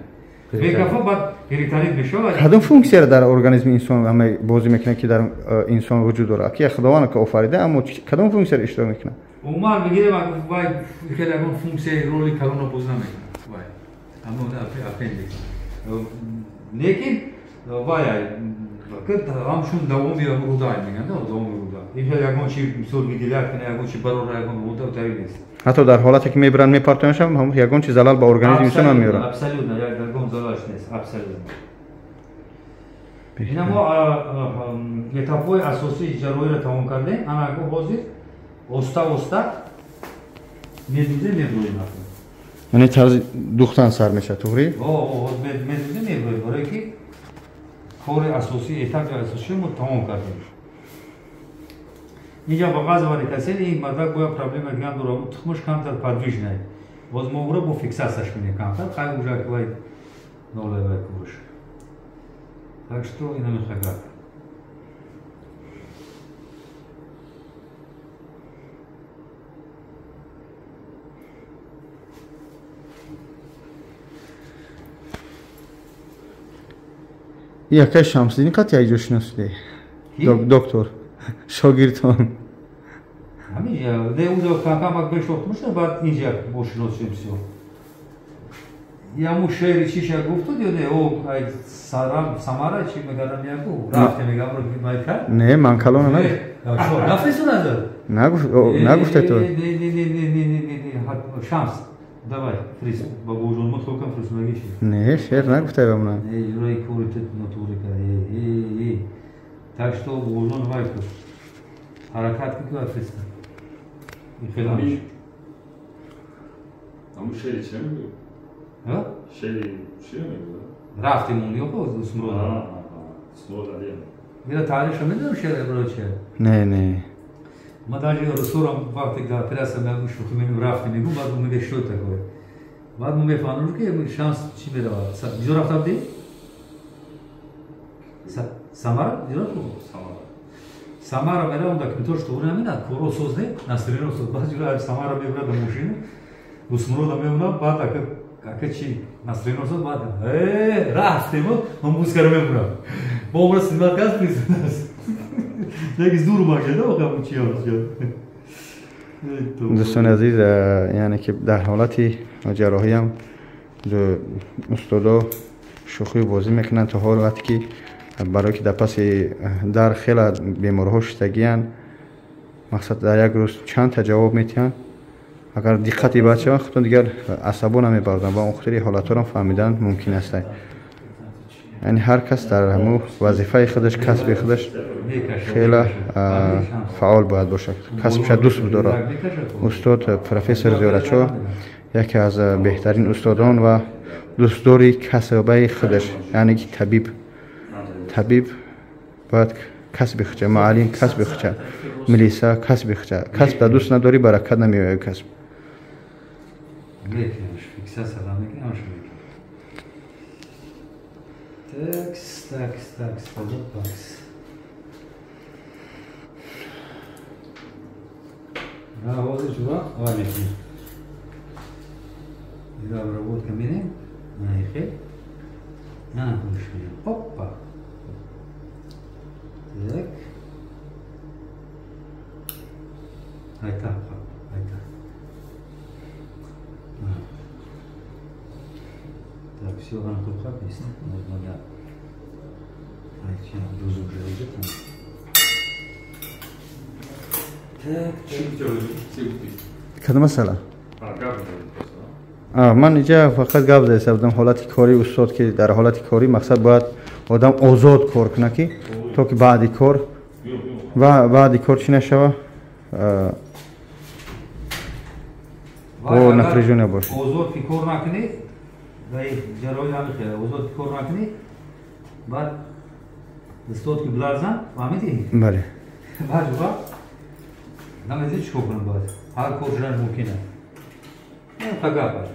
Speaker 1: Бекафо баъд перитонит мешавад.
Speaker 3: Кадом функсияро дар организми инсон ҳама бозӣ мекунад ки дар инсон вуҷуд дорад? Ки Худованд ки офарида, аммо кадом функсияро иштирок мекунад?
Speaker 1: Умуман мегирем, вай хеле ягон функсияи роли калонро бозӣ намекунад. Вай ҳамон аппендикс. Лекин вай ҳамчун давоми руда мегӯянд, давоми руда. Ин хеле ягон чи мисол выделять кунад, ягон чи барора, ягон руда тари нест.
Speaker 3: Ҳатто дар ҳолате ки мебаранд мепартоянд ҳам ягон чи залал ба организми инсон ҳам меорад.
Speaker 1: Абсолютно, ягон залалш нест, абсолютно. Ина мо этапҳои асосии ҷарроҳиро тамом кардем. Ана ако ҳозир оста оста медузем, мебурем.
Speaker 3: Яъне тарзи духтан сар мешавад, туғри?
Speaker 1: Медузем, мебурем, барое ки кори асосӣ, этапи асосиро мо тамом кардем. Инҷа ба ғаза варикасел ин мардак бояд проблема дигар дорад, тухмаш камтар подвижный. Боз мо ура бо фиксацияш мекунем камтар, хай уже вай нолай вай куруш. Так что ина мехагат.
Speaker 3: Якай Шамсиддин қати айҷо шиносиде? Доктор, шогирдтон.
Speaker 1: Ҳамин не, уҷо камкамак бешохтмушна, баъд инҷа бо шиносем всё. Яму шеъри чиша гуфтуд ё не? О, ай сарам Самара чи мегардам яку? Рафте мегам ро майка?
Speaker 3: Не, ман калона нагуфт.
Speaker 1: Шо, рафтесу назар?
Speaker 3: Нагуфте ту.
Speaker 1: Не, не, не, не, не, не, не, Шамс. Давай, фриз, бабужон, мо хокам фриз магиши.
Speaker 3: Не, шеър нагуфтай ба ман.
Speaker 1: Не, юрай кори тет натури ка. Э, э, э. Так что бабужон вай ку. Ҳаракат ки вай фриз. Ин хеле
Speaker 4: Ҳамин Ҳамун шеъри чи мегӯ?
Speaker 1: Ҳа?
Speaker 4: Шеъри чи мегӯ?
Speaker 1: Рафтем он ё ко Смрода.
Speaker 4: Смрода лем.
Speaker 1: Ира таърихша медонам шеър барои чи?
Speaker 3: Не, не.
Speaker 1: Ма даже русорам вақте ки операция мегӯ шӯхӣ мегӯ рафтем мегӯ, баъд мегӯ что такое? Баъд мо мефаҳмем ки шанс чӣ меравад. Бисёр рафта будӣ?
Speaker 2: Самара, Самара меравам да кмитош туғри наминад, коро соз не, настроено соз. Баъд ҷура Самара мебурад да мошина, Дусмурода мемонад, баъд ака чи настроено соз, баъд рафтем, ман музикаро мебурам. Бо умра снимат газ присунас. Яки зур магеда, охам чи
Speaker 3: дӯстони азиз, яъне ки дар ҳолати ҷарроҳиам устодо шӯхию бозӣ мекунанд то ҳолате ки барое ки дар паси дар хеле беморҳо шиштагиянд, мақсад дар як рӯз чанд та ҷавоб метиҳанд. Агар диққати бад шаванд, худтон дигар асабо намебарданд ва он хотири ҳолатҳоро фаҳмидан мумкин аст. Яъне ҳар кас дар ҳамун вазифаи худаш, касби худаш хеле фаъол бояд бошад, касбша дӯст бидорад. Устод профессор Зиёратшоҳ яке аз беҳтарин устодон ва дӯстдори касбаи худаш, яъне ки табиб. Табиб бояд касби худша, муаллим касби худша, милиса касби худша. Касб да дӯст надорӣ, баракат намеояд касб.
Speaker 2: Такс, такс, такс, такс. Ҳозир ҷура вай мекунем. Ира обработка менем. Наихе. На, кунш менем. Опа. Так. Айта, айта. Так, все, она тут как есть. Надо.
Speaker 3: Кадом масъала? Ман инҷа фақат гап зада будам ҳолати кории устод, ки дар ҳолати корӣ мақсад бояд одам озод кор кунад, ки то ки баъди кор ва баъди кор чӣ нашава, бо напряжение бошад.
Speaker 2: Озод ки кор накунӣ, ҷарроҳӣ ҳамин хел, озод ки кор накунӣ, баъд устод ки биларзан, фаҳмидӣ?
Speaker 3: Бале.
Speaker 2: Баъд ҷура намедонӣ чӣ кор кунам, бояд ҳар кор шудан мумкин аст. Ин гап аст.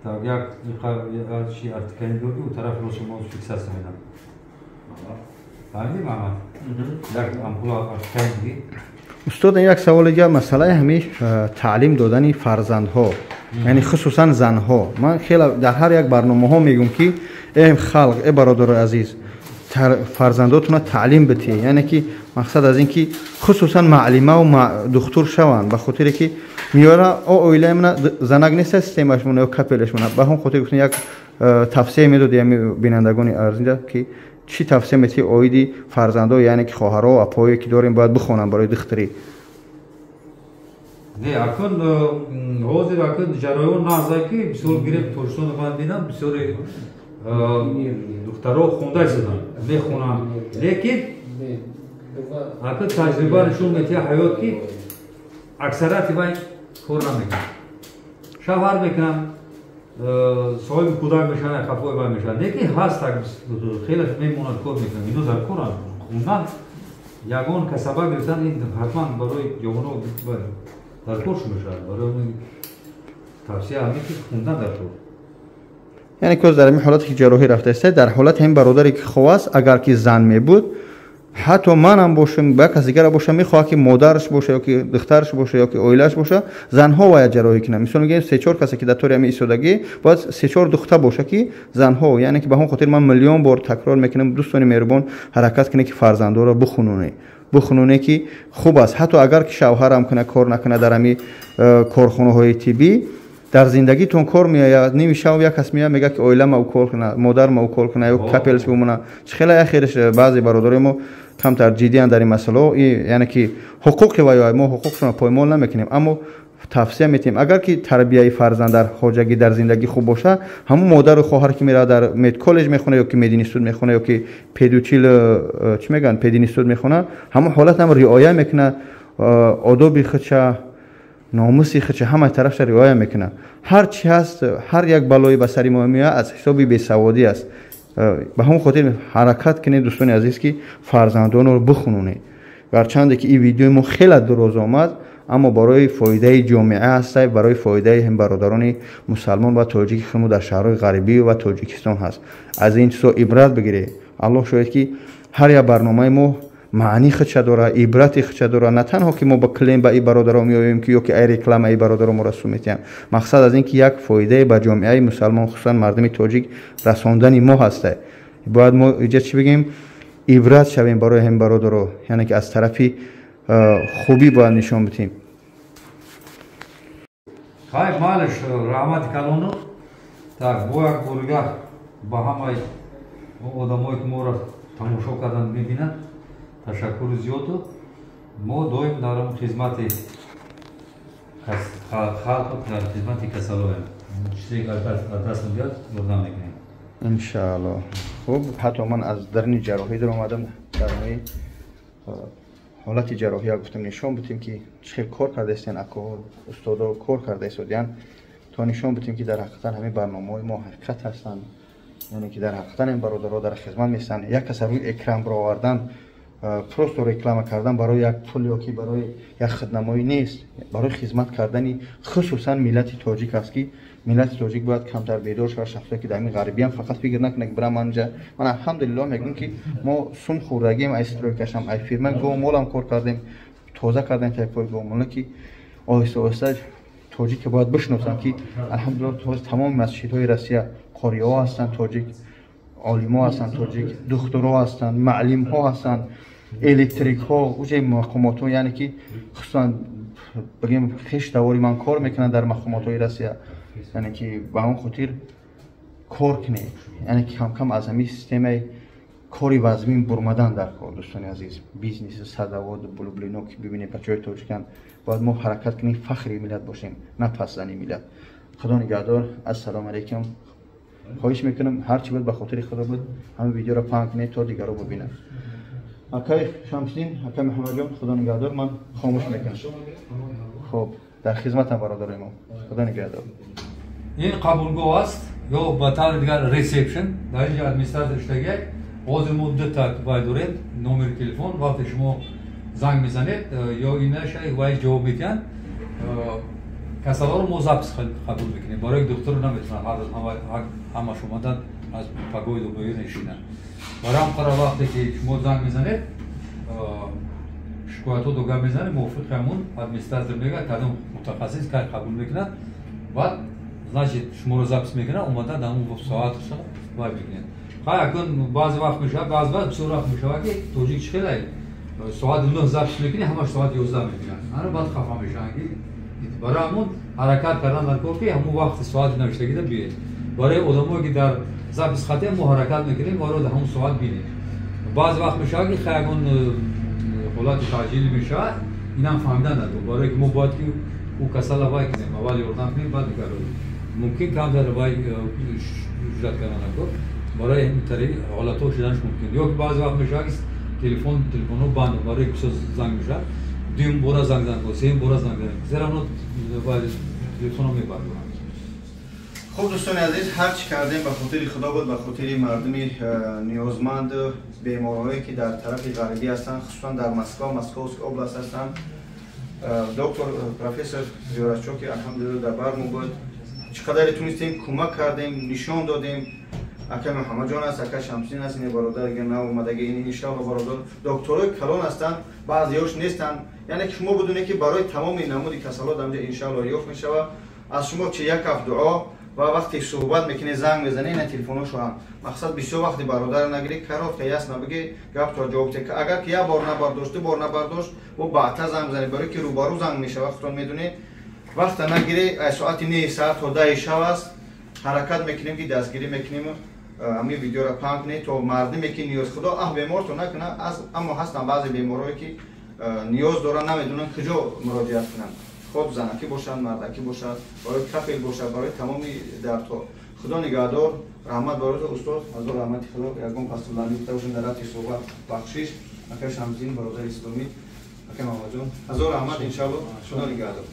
Speaker 2: Так, як чи артикани дорди, у тараф росу мо фиксатсия менам. Фаҳмидӣ, Маҳмад? Як ампула артикани диги.
Speaker 3: Устод, як савол дигар, масъалаи ҳамин таълим додани фарзандҳо, яъне хусусан занҳо. Ман хеле дар ҳар як барномаҳо мегӯм, ки э халқ, э бародарои азиз, фарзандотонро таълим битиҳед. Яъне ки мақсад аз ин ки хусусан маълимаву духтур шаванд, ба хотире ки миёра о оилаи мана занак нест, системашмона ё капелашмона. Ба ҳам хотир гуфтем, як тавсия медоди ҳами бинандагони арзинда, ки чӣ тавсия метиҳӣ оиди фарзандо, яъне ки хоҳаро, апое ки дорем, бояд бихонанд барои духтурӣ?
Speaker 2: Не, акун ҳозир акун ҷараён нағза, ки бисёр гирем Тоҷикистонро ман бинам, бисёри духтаро хонда истоданд, мехонанд, лекин акун таҷриба нишон медиҳад ҳаёт, ки аксарияти вай кор намекунад, шавҳар мекунанд, соҳиби кӯдак мешаванд, хафои вай мешаванд. Лекин ҳаст хеле мемонанд, кор мекунанд, ино дар коранд. Хондан, ягон касаба гирифтан, ин ҳатман барои ҷавоно дар кор мешавад. Барои тавсия ҳамин ки хондан дар кор.
Speaker 3: Яъне ки дар ҳамин ҳолате ки ҷарроҳӣ рафтааст, дар ҳолати ҳамин бародаре ки хов аст, агар ки зан мебуд, ҳатто манам бошам, ба кас дигар бошам, мехоҳад ки модараш боша ё ки духтараш боша ё ки оилааш боша, занҳо бояд ҷарроҳӣ кунанд. Мисол мегӯем, се-чор касе ки дар тори ҳамин истодагӣ, бояд се-чор духта боша ки занҳо. Яъне ки ба ҳамон хотир ман миллион бор такрор мекунам, дӯстони меҳрубон, ҳаракат кунед ки фарзандоро бихунонед, бихунонед ки хуб аст. Ҳатто агар ки шавҳарам кунад, кор накунад дар ҳамин корхонаҳои тиббӣ, дар зиндагитон кор меояд. Ними шав як кас меояд, мегӯяд ки оилама укол кунад, модарма укол кунад ё капелш бимонад. Чӣ хеле ахираш баъзе бародарои мо камтар ҷиддиянд дар ин масъалаҳо, яъне ки ҳуқуқи ваё мо ҳуқуқшонро поймол намекунем, аммо тавсия метиҳем, агар ки тарбияи фарзанд дар хоҷагӣ, дар зиндагӣ хуб бошад, ҳамун модару хоҳар ки меравад дар медколлеҷ мехонад ё ки мединститут мехонад ё ки педучил чӣ мегӯянд, пединститут мехонад, ҳамун ҳолат ҳам риоя мекунад, одоби худша, номуси худша, ҳамаи тарафша риоя мекунад. Ҳар чи ҳаст, ҳар як балое ба сари мо меояд, аз ҳисоби бесаводӣ аст. Ба ҳамон хотир ҳаракат кунед, дӯстони азиз, ки фарзандонро бихунонед. Гарчанде ки ин видеои мо хеле дуроз омад, Аммо барои фоидаи ҷомеа ҳаст, барои фоидаи ҳам бародарони мусалмон ва тоҷики хумо дар шаҳрҳои ғарибӣ ва Тоҷикистон ҳаст. Аз ин чизо ибрат бигиред. Аллоҳ шоҳид ки ҳар як барномаи мо маъни худша дора, ибрати худша дора. На танҳо ки мо ба клем ба ин бародаро меоем ки ё ки ай реклама ин бародаро моро су метиҳанд. Мақсад аз ин ки як фоидае ба ҷомеаи мусалмон, хусусан мардуми тоҷик расондани мо ҳаста. Бояд мо иҷа чӣ бигем? Ибрат шавем барои ҳам бародаро, яъне ки аз тарафи хубӣ бояд нишон бидиҳем.
Speaker 1: Хай малаш раҳмати калону. Так, бо як боригар ба ҳамаи одамое ки моро тамошо кардан мебинанд ташаккури зиёду. Мо доим дар хизмати халқ, дар хизмати касалоем. Чизе ки аз даст меояд ёрдам мекунем.
Speaker 3: Иншааллоҳ. Хуб, ҳатто ман аз дарни ҷарроҳӣ даромадам, дар ҳолати ҷарроҳия гуфтам нишон бидем ки чӣ хел кор кардаистен, акоҳо устодо кор карда истодиянд, то нишон бидем ки дар ҳақиқатан ҳамин барномаҳои мо ҳақиқат ҳастанд, яъне ки дар ҳақиқатан ин бародаро дар хизмат местанд. Як каса рӯи экран баровардан, просто реклама кардан барои як пул ё ки барои як хиднамоӣ нест, барои хизмат кардани хусусан миллати тоҷик аст ки миллати тоҷик бояд камтар бедор шавад. Шахсое ки дар ҳамин ғарибиам фақат фикр накунад ки бирам манҷа. Ман алҳамдулиллоҳ мегӯям ки мо сум хӯрдагием, ай стройкашам, ай фирма говмолам кор кардем, тоза кардем тайпои говмола ки оҳиста оҳиста тоҷик бояд бишносанд ки алҳамдулиллоҳ тамоми масҷидҳои Россия қориҳо ҳастанд тоҷик, олимҳо ҳастанд тоҷик, духтурҳо ҳастанд, маълимҳо ҳастанд, электрикҳо, уҷаи мақомотҳо, яъне ки хусусан бигем хеш давори ман кор мекунанд дар мақомотҳои Россия, яъне ки ба он хотир кор кунед, яъне ки камкам аз ҳамин системаи кори вазмин бурмадан дар кор. Дӯстони азиз, бизнеси садавод булублино ки бибинед бачаҳои тоҷикан, бояд мо ҳаракат кунем фахри миллат бошем, на пасзани миллат. Худо нигаҳдор. Ассалому алайкум. Хоҳиш мекунам ҳар чӣ буд ба хотири Худо буд, ҳамин видеоро паҳн кунед то дигарро бибинанд. Акай Шамсиддин, акай Муҳаммадҷон, Худо нигаҳдор. Ман хомӯш мекунам. Хуб, дар хизматам бародарои мо. Худо нигаҳдор.
Speaker 1: Ин қабулгоҳ аст ё ба таври дигар ресепшн. Дар инҷо администратор иштагиак. Ҳозир мо дута вай дорем номери телефон. Вақте шумо занг мезанед ё инаша вай ҷавоб медиҳанд. Касаларо мо запис қабул мекунем. Барои духтур наметавонад ҳар рӯз ҳамаш омадан аз пагоҳи дубоӣ нишинанд. Барои ҳам қара вақте ки шумо занг мезанед, шикоятҳо догар мезанед, мувофиқи ҳамун администратор мегӯяд кадом мутахассис кай қабул мекунад, баъд значит шуморо запис мекунад, омада дар ҳамун соат вай мекунед. Хай акун баъзе вақт мешавад, баъзе вақт бисёр вақт мешавад ки тоҷик чӣ хелай соати 9 запис мекунӣ, ҳамаш соати 11 мекунад. Ана баъд хафа мешаванд ки барои ҳамун ҳаракат кардан дар кор ки ҳамун вақти соати навиштагида биёед. Барои одамое ки дар запис хатем мо ҳаракат мекунем, моро дар ҳамун соат бинем. Баъзе вақт мешавад ки хай ягон ҳолати таъҷилӣ мешавад, инам фаҳмидан надор. Барое ки мо бояд ки ӯ касала вай кунем, аввал ёрдам кунем, баъд дигар мумкин камтар вай ҳуҷҷат кардан накор. Барои ин тари ҳолатҳо шуданаш мумкин. Ё ки баъзе вақт мешавад ки телефонҳо банд, барои ки бисёр занг мешавад, дуюм бора занг занг, сеюм бора занг занг, зера оно телефонро мебардоранд.
Speaker 3: Хуб дӯстони азиз, ҳар чӣ кардем ба хотири Худо буд, ба хотири мардуми ниёзманд, беморҳое ки дар тарафи ғарибӣ ҳастанд, хусусан дар Москва, Московский област ҳастанд. Доктор профессор Зиёратчо ки алҳамдулиллоҳ дар бар мо буд, чӣ қадаре тунистем кӯмак кардем, нишон додем. Акай Муҳаммадҷон аст, акай Шамсиддин аст, ин бародар дигар нав омадаги, ин иншоаллоҳ бародар докторои калон ҳастанд, баъзеҳош нестанд. Яъне ки шумо бидонед ки барои тамоми намуди касалот ҳамҷа иншоаллоҳ ёфт мешавад. Аз шумо чи як ҳафт дуо ва вақте суҳбат мекунед, занг мезанед, ина телефоношо ҳам. Мақсад бисёр вақти бародар нагирӣ, коротко ясно бигӣ, гап то ҷавоб те. Агар ки як бор набардошт, ду бор набардошт, бо баъдтар занг бизанед, барои ки рӯбарӯ занг мешавад, худтон медонед. Вақта нагирӣ, аз соати 9 саат то 10 шав аст, ҳаракат мекунем ки дастгирӣ мекунем, ҳамин видеоро паҳн кунед то мардуме ки ниёз Худо беморто накунад, аммо ҳастанд баъзе беморҳое ки ниёз доранд, намедонанд куҷо муроҷиат кунанд. Хоб занакӣ бошад, мардакӣ бошад, барои кафел бошад, барои тамоми дардҳо. Худо нигаҳдор. Раҳмат барои устод, ҳазор раҳмати Худо. Ягон пастуландӣ гуфта бошем дар рафти суҳбат, бахшиш. Акай Шамсиддин, бародари исломӣ, акай Муҳаммадҷон, ҳазор раҳмат. Иншоаллоҳ Худо нигаҳдор.